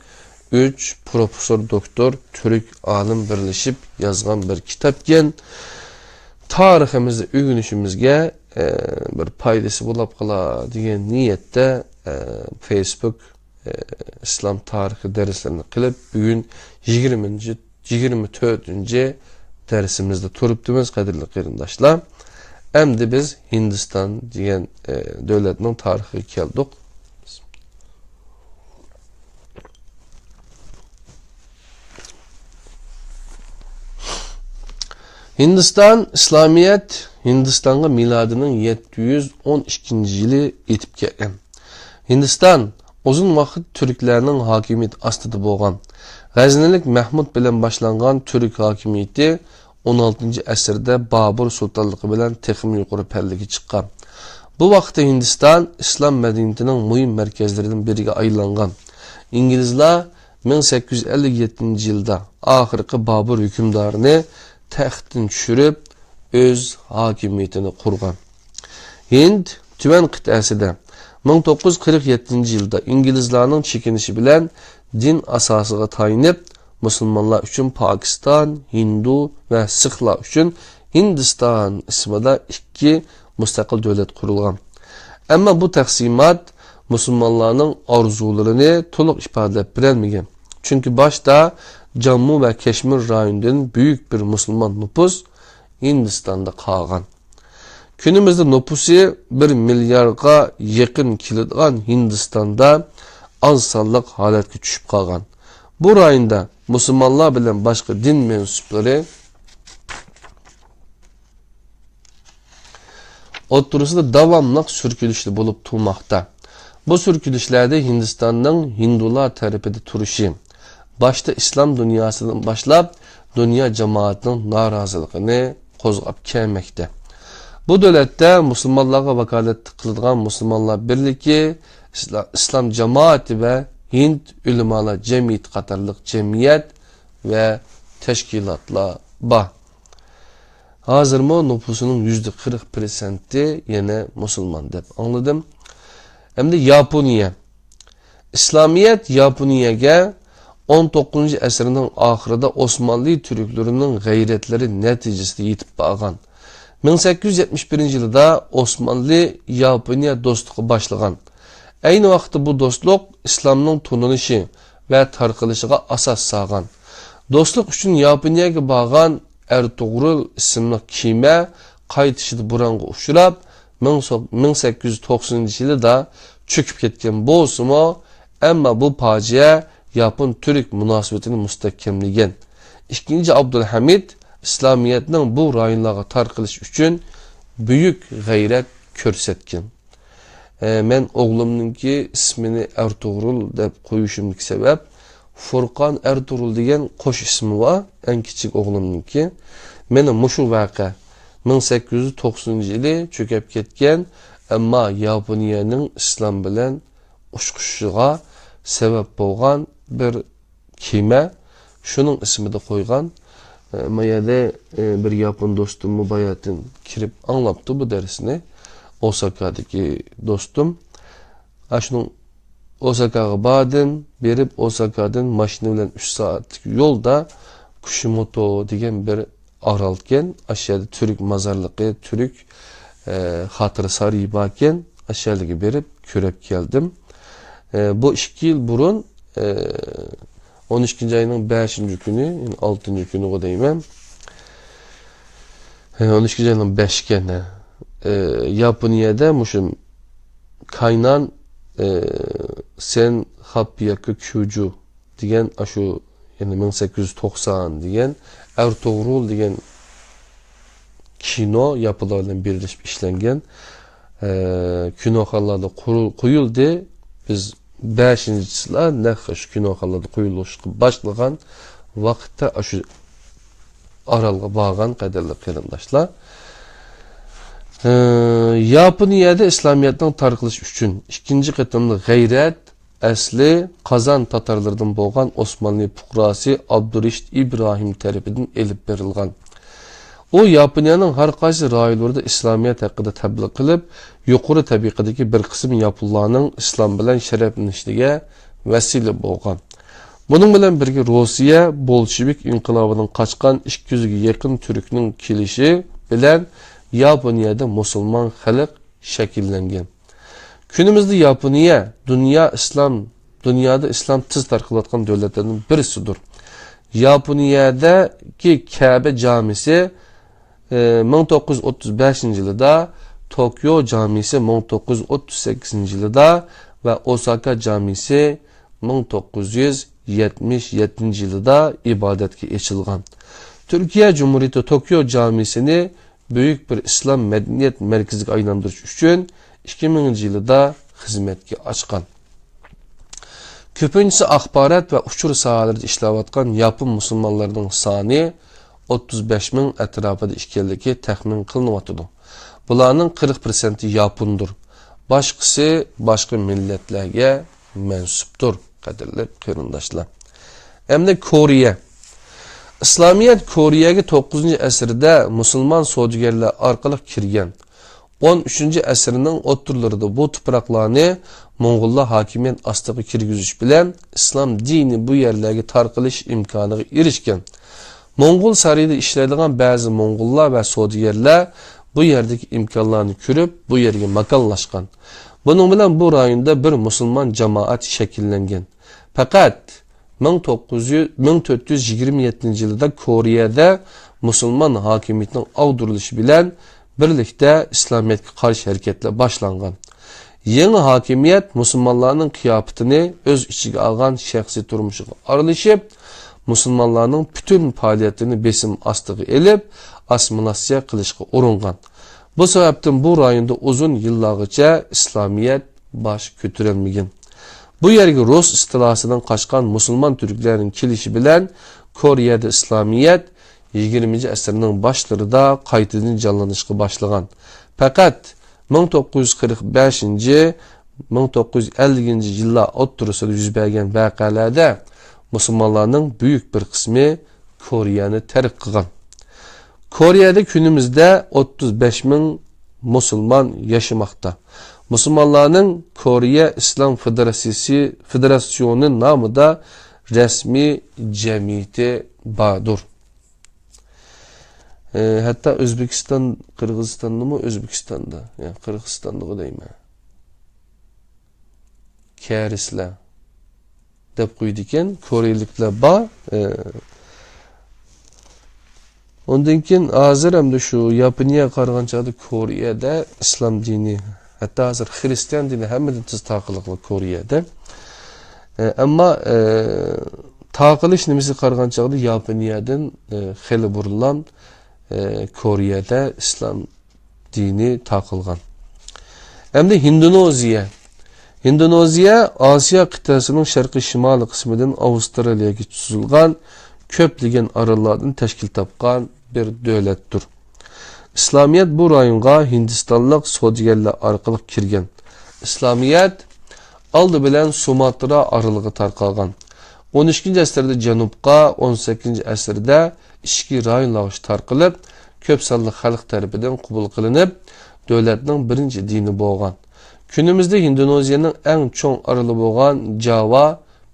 ئۈچ پروفېسسور دوكتور تۈرك ئالىم بىرلىشىپ يازغان بىر كىتابكەن. تارىخىمىزنى ئۆگىنىشىمىزگە، ئە، بىر پايدىسى بولاپ قالا دېگەن نىيەتتە، ئە، فېيسبۇك، ئە، ئىسلام تارىخى دەرسلىرىنى قىلىپ، بۈگۈن يىگىرمىنچى يىگىرمە تۆتىنچى دەرسىمىزدە تۇرۇپتىمىز، قەدىرلىك قېرىنداشلار. ئەمدى بىز ھىندىستان دېگەن، ئە، دۆلەتنىڭ تارىخىغا كەلدۇق. ھىندىستان، ئىسلامىيەت ھىندىستانغا مىلادىنىڭ يەتتە يۈز ئون ئىككىنچى يىلى يېتىپ كەلگەن. ھىندىستان ئۇزۇن ۋاقىت تۈركلەرنىڭ ھاكىمىيىتى ئاستىدا بولغان. غەزنىلىك مەھمۇد بىلەن باشلانغان تۈرك ھاكىمىيىتى ئون ئالتىنچى ئەسىردە بابۇر سۇلتانلىقى بىلەن تېخىمۇ يۇقىرى پەللىگە چىققان. بۇ ۋاقىتتا ھىندىستان ئىسلام مەدەنىيىتىنىڭ مۇھىم مەركەزلىرىدىن بىرىگە ئايلانغان. ئىنگلىزلار مىڭ سەككىز يۈز ئەللىك يەتتىنچى يىلدا ئاخىرقى بابۇر ھۆكۈمدارىنى تەختتىن چۈشۈرۈپ، ئۆز ھاكىمىيىتىنى قۇرغان. ھىند تۈمەن قىتئەسىدە مىڭ توققۇز يۈز قىرىق يەتتىنچى يىلدا ئىنگلىزلارنىڭ چېكىنىشى بىلەن دىن ئاساسىغا تايىنىپ، مۇسۇلمانلار ئۈچۈن پاكىستان، ھىندۇ ۋە سىخلار ئۈچۈن ھىندىستان ئىسمىدا ئىككى مۇستەقىل دۆلەت قۇرۇلغان. ئەمما بۇ تەقسىمات مۇسۇلمانلارنىڭ ئارزۇلىرىنى تولۇق ئىپادىلەپ بېرەلمىگەن. چۈنكى باشتا جاممۇ ۋە كەشمىر رايونىدىن بۈيۈك بىر مۇسۇلمان نوپۇس ھىندىستاندا قالغان. كۈنىمىزدە نوپۇسى بىر مىليارغا يېقىن كېلىدىغان ھىندىستاندا ئاز سانلىق ھالەتكە چۈشۈپ قالغان. بۇ رايوندا مۇسۇلمانلار بىلەن باشقا دىن مەنسۇپلىرى ئوتتۇرىسىدا داۋاملىق سۈركىلىشلەر بولۇپ تۇرماقتا. بۇ سۈركىلىشلەردە ھىندىستاننىڭ ھىندۇلار تەرىپىدە تۇرۇشى، باشتا ئىسلام دۇنياسىدىن باشلاپ، دۇنيا جامائىتىنىڭ نارازىلىقىنى قوزغاپ كەلمەكتە. بۇ دۆلەتتە مۇسۇلمانلارغا ۋاكالەتلىك قىلىدىغان مۇسۇلمانلار بىرلىكى، ئىسلا-، ئىسلام جامائىتى ۋە ھىند ئۆلىمالار جەمئىيىتى قاتارلىق جەمئىيەت ۋە تەشكىلاتلار بار. ھازىرمۇ نوپۇسىنىڭ يۈزدە قىرىق پىرسەنتى يەنە مۇسۇلمان دەپ ئاڭلىدىم. ئەمدى ياپونىيە. ئىسلامىيەت ياپونىيەگە ئون توققۇزىنچى ئەسىرنىڭ ئاخىرىدا ئوسمانلى تۈركلىرىنىڭ غەيرەتلىرى نەتىجىسىدە يېتىپ بارغان. مىڭ سەككىز يۈز يەتمىش بىرىنچى يىلىدا ئوسمانلى ياپونىيە دوستلۇقى باشلىغان. ئەينى ۋاقىتتا بۇ دوستلۇق ئىسلامنىڭ تونۇلۇشى ۋە تارقىلىشىغا ئاساس سالغان. دوستلۇق ئۈچۈن ياپونىيەگە بارغان ئەرتۇغرۇل ئىسىملىق كېمە قايتىشىدا بورانغا ئۇچراپ، مىڭ سەككىز يۈز توقسىنىنچى يىلىدا چۆكۈپ كەتكەن بولسىمۇ، ئەمما بۇ پاجىئە ياپون-تۈرك مۇناسىۋىتىنى مۇستەھكەملىگەن. ئىككىنچى ئابدۇلھەمىد ئىسلامىيەتنىڭ بۇ رايونلارغا تارقىلىشى ئۈچۈن بۈيۈك غەيرەت كۆرسەتكەن. ئە، مەن ئوغلۇمنىڭكى ئىسمىنى ئەرتۇغرۇل دەپ قويۇشۇمدىكى سەۋەب، فۇرقان ئەرتۇغرۇل دېگەن قوش ئىسمى بار، ئەڭ كىچىك ئوغلۇمنىڭكى. مانا مۇشۇ ۋەقە، مىڭ سەككىز يۈز توقسىنىنچى يىلى چۆكۈپ كەتكەن، ئەمما ياپونىيەنىڭ ئىسلام بىلەن ئۇچقۇشىغا سەۋەب بولغان بىر كېمە، شۇنىڭ ئىسمىدا قويغان. ئە، ما يەردە، ئە، بىر ياپون دوستۇممۇ باياتىن كىرىپ ئاڭلاپتۇ بۇ دەرسنى. ئوساكادىكى دوستۇم. ئاشۇنىڭ ئوساكاغا باردىم، بېرىپ ئوساكادىن ماشىنا بىلەن ئۈچ سائەتلىك يولدا كۇشىموتو دېگەن بىر ئارالكەن. ئاشۇ يەردە تۈرك مازارلىقى، تۈرك، ئە، خاتىرە سارىيى باركەن. ئاشۇ يەرلەرگە بېرىپ كۆرۈپ كەلدىم. ئە، بۇ ئىككى يىل بۇرۇن، ئە، ئون ئىككىنچى ئاينىڭ بەشىنچى كۈنى، يەنى ئالتىنچى كۈنىغۇ دەيمەن. ئە، ئون ئىككىنچى ئاينىڭ بەشى ئىكەن، ھە. ئە، ياپونىيەدە مۇشۇ كاينان، ئە، سەن خاپياكو كيۇجۇ دېگەن ئاشۇ، يەنى مىڭ سەككىز يۈز توقسان دېگەن ئەرتۇغرۇل دېگەن كىنو ياپونلار بىلەن بىرلىشىپ ئىشلەنگەن، ئە، كىنوخانىلاردا قۇرۇ-، قويۇلدى. بىز بەشىنچى چىسلا نەق شۇ كىنوخانىلاردا قويۇلۇشقا باشلىغان ۋاقىتتا ئاشۇ ئارالغا بارغان، قەدىرلىك قېرىنداشلار. ئە، ياپونىيەدە ئىسلامىيەتنىڭ تارقىلىشى ئۈچۈن ئىككىنچى قېتىملىق غەيرەت ئەسلى قازان تاتارلىرىدىن بولغان ئوسمانلى پۇقراسى ئابدۇرېشىت ئىبراھىم تەرىپىدىن ئېلىپ بېرىلغان. ئۇ ياپونىيەنىڭ ھەر قايسى رايونلىرىدا ئىسلامىيەت ھەققىدە تەبلىغ قىلىپ، يۇقىرى تەبىقىدىكى بىر قىسىم ياپونلارنىڭ ئىسلام بىلەن شەرەپلىنىشىگە ۋەسىلە بولغان. بۇنىڭ بىلەن بىرگە، روسىيە بولشېۋىك ئىنقىلابىدىن قاچقان ئىككى يۈزگە يېقىن تۈركنىڭ كېلىشى بىلەن ياپونىيەدە مۇسۇلمان خەلق شەكىللەنگەن. كۈنىمىزدە ياپونىيە دۇنيا ئىسلام، دۇنيادا ئىسلام تېز تارقىلىۋاتقان دۆلەتلەردىن بىرسىدۇر. ياپونىيەدىكى كەبە جامىسى، ئى، مىڭ توققۇز يۈز ئوتتۇز بەشىنچى يىلىدا، توكيو جامىسى مىڭ توققۇز يۈز ئوتتۇز سەككىزىنچى يىلىدا ۋە ئوساكا جامىسى مىڭ توققۇز يۈز يەتمىش يەتتىنچى يىلىدا ئىبادەتكە ئېچىلغان. تۈركىيە جۇمھۇرىيىتى توكيو جامىسىنى بۈيۈك بىر ئىسلام مەدەنىيەت مەركىزىگە ئايلاندۇرۇش ئۈچۈن ئىككى مىڭىنچى يىلىدا خىزمەتكە ئاچقان. كۆپىنچىسى ئاخبارات ۋە ئۇچۇر ساھەلىرىدە ئىشلەۋاتقان ياپون مۇسۇلمانلىرىنىڭ سانى ئوتتۇز بەش مىڭ ئەتراپىدا ئىكەنلىكى تەخمىن قىلىنىۋاتىدۇ. بۇلارنىڭ قىرىق پىرسەنتى ياپوندۇر. باشقىسى باشقا مىللەتلەرگە مەنسۇپتۇر، قەدىرلىك قېرىنداشلار. ئەمدى كورېيە. ئىسلامىيەت كورېيەگە توققۇزىنچى ئەسىردە مۇسۇلمان سودىگەرلەر ئارقىلىق كىرگەن. ئون ئۈچىنچى ئەسىرنىڭ ئوتتۇرىلىرىدا بۇ تۇپراقلارنى موڭغۇللار ھاكىمىيەت ئاستىغا كىرگۈزۈش بىلەن ئىسلام دىنى بۇ يەرلەرگە تارقىلىش ئىمكانىغا ئېرىشكەن. موڭغۇل سارىيىدا ئىشلەيدىغان بەزى موڭغۇللار ۋە سودىگەرلەر بۇ يەردىكى ئىمكانلارنى كۆرۈپ، بۇ يەرگە ماكانلاشقان. بۇنىڭ بىلەن بۇ رايوندا بىر مۇسۇلمان جامائەت شەكىللەنگەن. پەقەت مىڭ توققۇز يۈز، مىڭ تۆت يۈز يىگىرمە يەتتىنچى يىلىدا كورېيەدە مۇسۇلمان ھاكىمىيىتىنىڭ ئاغدۇرۇلۇشى بىلەن بىرلىكتە ئىسلامىيەتكە قارشى ھەرىكەتلەر باشلانغان. يېڭى ھاكىمىيەت مۇسۇلمانلارنىڭ قىياپىتىنى ئۆز ئىچىگە ئالغان شەخسىي تۇرمۇشىغا ئارىلىشىپ، مۇسۇلمانلارنىڭ پۈتۈن پائالىيەتلىرىنى بېسىم ئاستىغا ئېلىپ، ئاسسىمىلياتسىيە قىلىشقا ئۇرۇنغان. بۇ سەۋەبتىن بۇ رايوندا ئۇزۇن يىللارغىچە ئىسلامىيەت باش كۆتۈرەلمىگەن. بۇ يەرگە رۇس ئىستىلاسىدىن قاچقان مۇسۇلمان تۈركلەرنىڭ كېلىشى بىلەن كورېيەدە ئىسلامىيەت يىگىرمىنچى ئەسىرنىڭ باشلىرىدا قايتىدىن جانلىنىشقا باشلىغان. پەقەت مىڭ توققۇز يۈز قىرىق بەشىنچى، مىڭ توققۇز يۈز ئەللىكىنچى يىللار ئوتتۇرىسىدا يۈز بەرگەن ۋەقەلەردە مۇسۇلمانلارنىڭ بۈيۈك بىر قىسمى كورېيەنى تەرك قىلغان. كورېيەدە كۈنىمىزدە ئوتتۇز بەش مىڭ مۇسۇلمان ياشىماقتا. مۇسۇلمانلارنىڭ كورېيە ئىسلام فېدېراتسىيىسى، فېدېراتسىيونى نامىدا رەسمىي جەمئىيىتى باردۇر. ئى، ھەتتا ئۆزبېكىستان، قىرغىزىستاندىمۇ، ئۆزبېكىستاندا، يا قىرغىزىستاندىغۇ دەيمەن، كەرىسلەر دەپ قويىدىكەن، كورېيىلىكلەر بار. ئى، ئۇندىن كېيىن ھازىر ئەمدى شۇ ياپونىيەگە قارىغان چاغدا كورېيەدە ئىسلام دىنى، ھەتتا ھازىر خرىستىيان دىنى ھەممىدىن تېز تارقىلىدۇ كورېيەدە. ئى، ئەمما، ئى، تارقىلىش نېمىسىگە قارىغان چاغدا ياپونىيەدىن، ئى، خېلى بۇرۇنلا، ئى، كورېيەدە ئىسلام دىنى تارقالغان. ئەمدى ھىندونېزىيە. ھىندونېزىيە ئاسىيا قىتئەسىنىڭ شەرقىي شىمالىي قىسمىدىن ئاۋسترالىيەگىچە سوزۇلغان كۆپلىگەن ئاراللاردىن تەشكىل تاپقان بىر دۆلەتتۇر. ئىسلامىيەت بۇ رايونغا ھىندىستانلىق سودىگەرلەر ئارقىلىق كىرگەن. ئىسلامىيەت ئالدى بىلەن سۇماترا ئارىلىغا تارقالغان. ئون ئىككىنچى ئەسىردە جەنۇبقا، ئون سەككىزىنچى ئەسىردە ئىچكى رايونلارغا تارقىلىپ، كۆپ سانلىق خەلق تەرىپىدىن قوبۇل قىلىنىپ، دۆلەتنىڭ بىرىنچى دىنى بولغان. كۈنىمىزدە ھىندونېزىيەنىڭ ئەڭ چوڭ ئارىلى بولغان جاۋا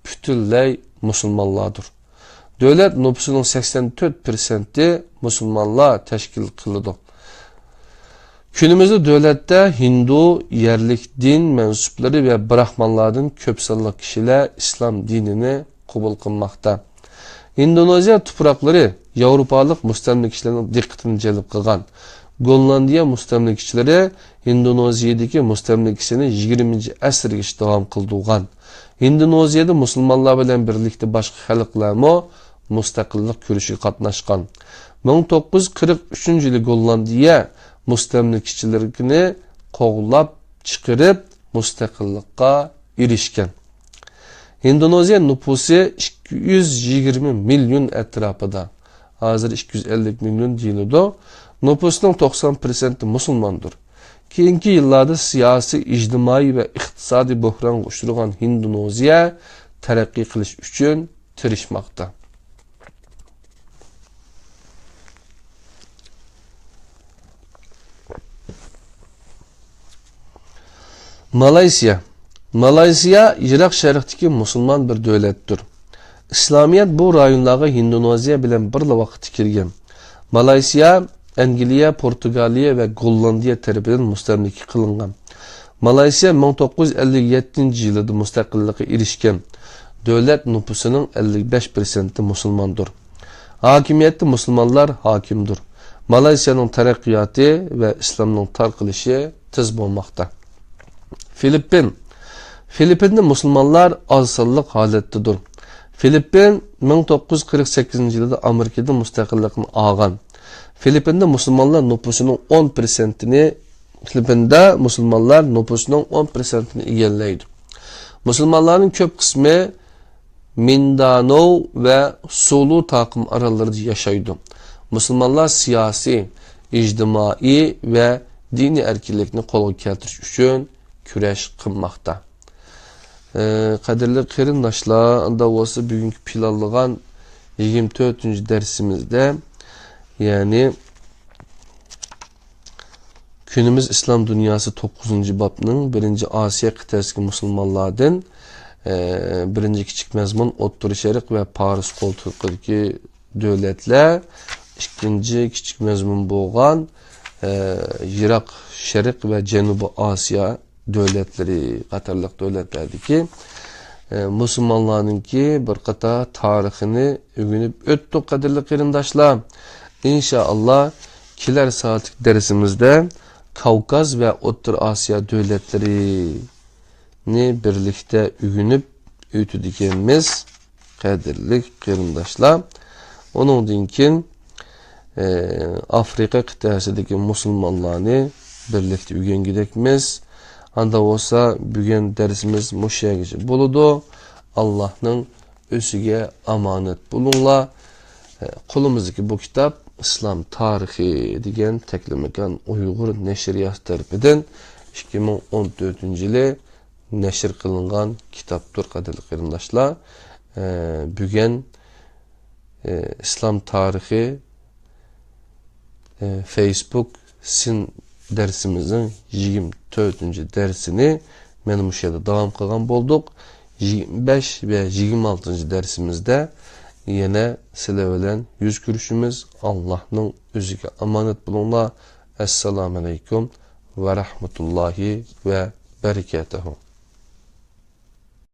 پۈتۈنلەي مۇسۇلمانلاردۇر. دۆلەت نوپۇسىنىڭ سەكسەن تۆت پىرسەنتى مۇسۇلمانلار تەشكىل قىلىدۇ. كۈنىمىزدە دۆلەتتە ھىندۇ، يەرلىك دىن مەنسۇپلىرى ۋە براھمانلاردىن كۆپ سانلىق كىشىلەر ئىسلام دىنىنى قوبۇل قىلماقتا. ھىندونېزىيە تۇپراقلىرى ياۋروپالىق مۇستەملىكىچىلەرنىڭ دىققىتىنى جەلپ قىلغان. گوللاندىيە مۇستەملىكىچىلىرى ھىندونېزىيەدىكى مۇستەملىكىسىنى يىگىرمىنچى ئەسىرگىچە داۋام قىلدۇرغان. ھىندونېزىيەدە مۇسۇلمانلار بىلەن بىرلىكتە باشقا خەلقلەرمۇ مۇستەقىللىق كۈرىشىگە قاتناشقان. مىڭ توققۇز يۈز قىرىق ئۈچىنچى يىلى گوللاندىيە مۇستەملىكىچىلىرىنى قوغلاپ چىقىرىپ، مۇستەقىللىققا ئېرىشكەن. ھىندونېزىيە نوپۇسى ئىككى يۈز يىگىرمە مىليون ئەتراپىدا. ھازىر ئىككى يۈز ئەللىك مىليون دېيىلىدۇ. نوپۇسنىڭ توقسان پىرسەنتى مۇسۇلماندۇر. كېيىنكى يىللاردا سىياسىي، ئىجتىمائىي ۋە ئىقتىسادىي بۆھرانغا ئۇچرىغان ھىندونېزىيە تەرەققىي قىلىش ئۈچۈن تىرىشماقتا. مالايسىيا. مالايسىيا يىراق شەرقتىكى مۇسۇلمان بىر دۆلەتتۇر. ئىسلامىيەت بۇ رايونلارغا ھىندونېزىيە بىلەن بىرلا ۋاقىتتا كىرگەن. مالايسىيا ئەنگلىيە، پورتۇگالىيە ۋە گوللاندىيە تەرىپىدىن مۇستەملىكە قىلىنغان. مالايسىيا مىڭ توققۇز يۈز ئەللىك يەتتىنچى يىلىدا مۇستەقىللىققا ئېرىشكەن. دۆلەت نوپۇسىنىڭ ئەللىك بەش پىرسەنتى مۇسۇلماندۇر. ھاكىمىيەتتە مۇسۇلمانلار ھاكىمدۇر. مالايسىيانىڭ تەرەققىياتى ۋە ئىسلامنىڭ تارقىلىشى تېز بولماقتا. فىلىپپىن. فىلىپپىندە مۇسۇلمانلار ئاز سانلىق ھالەتتىدۇر. فىلىپپىن مىڭ توققۇز يۈز قىرىق سەككىزىنچى يىلىدا ئامېرىكىدىن مۇستەقىللىقىنى ئالغان. فىلىپپىندا مۇسۇلمانلار نوپۇسىنىڭ ئون پىرسەنتىنى، فىلىپپىندا مۇسۇلمانلار نوپۇسىنىڭ ئون پىرسەنتىنى ئىگىلەيدۇ. مۇسۇلمانلارنىڭ كۆپ قىسمى مىندانو ۋە سۇلۇ تاقىم ئاراللىرىدا ياشايدۇ. مۇسۇلمانلار سىياسىي، ئىجتىمائىي ۋە دىنىي ئەركىنلىكنى قولغا كەلتۈرۈش ئۈچۈن كۈرەش قىلماقتا. ئى، قەدىرلىك قېرىنداشلار، ئاندا بولسا بۈگۈنكى پىلانلىغان يىگىرمە تۆتىنچى دەرسىمىزدە، يەنى كۈنىمىز ئىسلام دۇنياسى توققۇزىنچى بابنىڭ بىرىنچى ئاسىيا قىتئەسىدىكى مۇسۇلمانلاردىن، ئى، بىرىنچى كىچىك مەزمۇن ئوتتۇرا شەرق ۋە پارس قولتۇقىدىكى دۆلەتلەر، ئىككىنچى كىچىك مەزمۇن بولغان، ئى، يىراق شەرق ۋە جەنۇبىي ئاسىيا دۆلەتلىرى قاتارلىق دۆلەتلەردىكى، ئى، مۇسۇلمانلارنىڭكى بىر قاتار تارىخىنى ئۆگىنىپ ئۆتتۇق، قەدىرلىك قېرىنداشلار. ئىنشائاللا، كېلەر سائەتلىك دەرسىمىزدە كاۋكاز ۋە ئوتتۇرا ئاسىيا دۆلەتلىرى نى بىرلىكتە ئۆگىنىپ ئۆتىدىكەنمىز، قەدىرلىك قېرىنداشلار. ئۇنىڭدىن كېيىن، ئى، ئافرىقا قىتئەسىدىكى مۇسۇلمانلارنى بىرلىكتە ئۆگەنگۈدەكمىز. ئاندا بولسا بۈگۈن دەرسىمىز مۇشۇ يەرگىچە بولىدۇ. ئاللاھنىڭ ئۆزىگە ئامانەت بولۇڭلار. قولىمىزدىكى بۇ كىتاب ئىسلام تارىخى دېگەن تەكلىماكان ئۇيغۇر نەشرىياتى تەرىپىدىن ئىككى مىڭ ئون تۆتىنچى يىلى نەشر قىلىنغان كىتابتۇر، قەدىرلىك قېرىنداشلار. ئە، بۈگۈن، ئە، ئىسلام تارىخى، ئە، فېيسبۇك سىن دەرسىمىزنىڭ يىگىرمە تۆتىنچى دەرسىنى مانا مۇشۇ يەردە داۋام قىلغان بولدۇق. يىگىرمە بەش ۋە يىگىرمە ئالتىنچى دەرسىمىزدە يەنە سىلەر بىلەن يۈز كۆرۈشىمىز. ئاللاھنىڭ ئۆزىگە ئامانەت بولۇڭلار. ئەسسالامۇ ئەلەيكۇم ۋە رەھمەتۇللاھى ۋە بەرىكاتۇھۇ.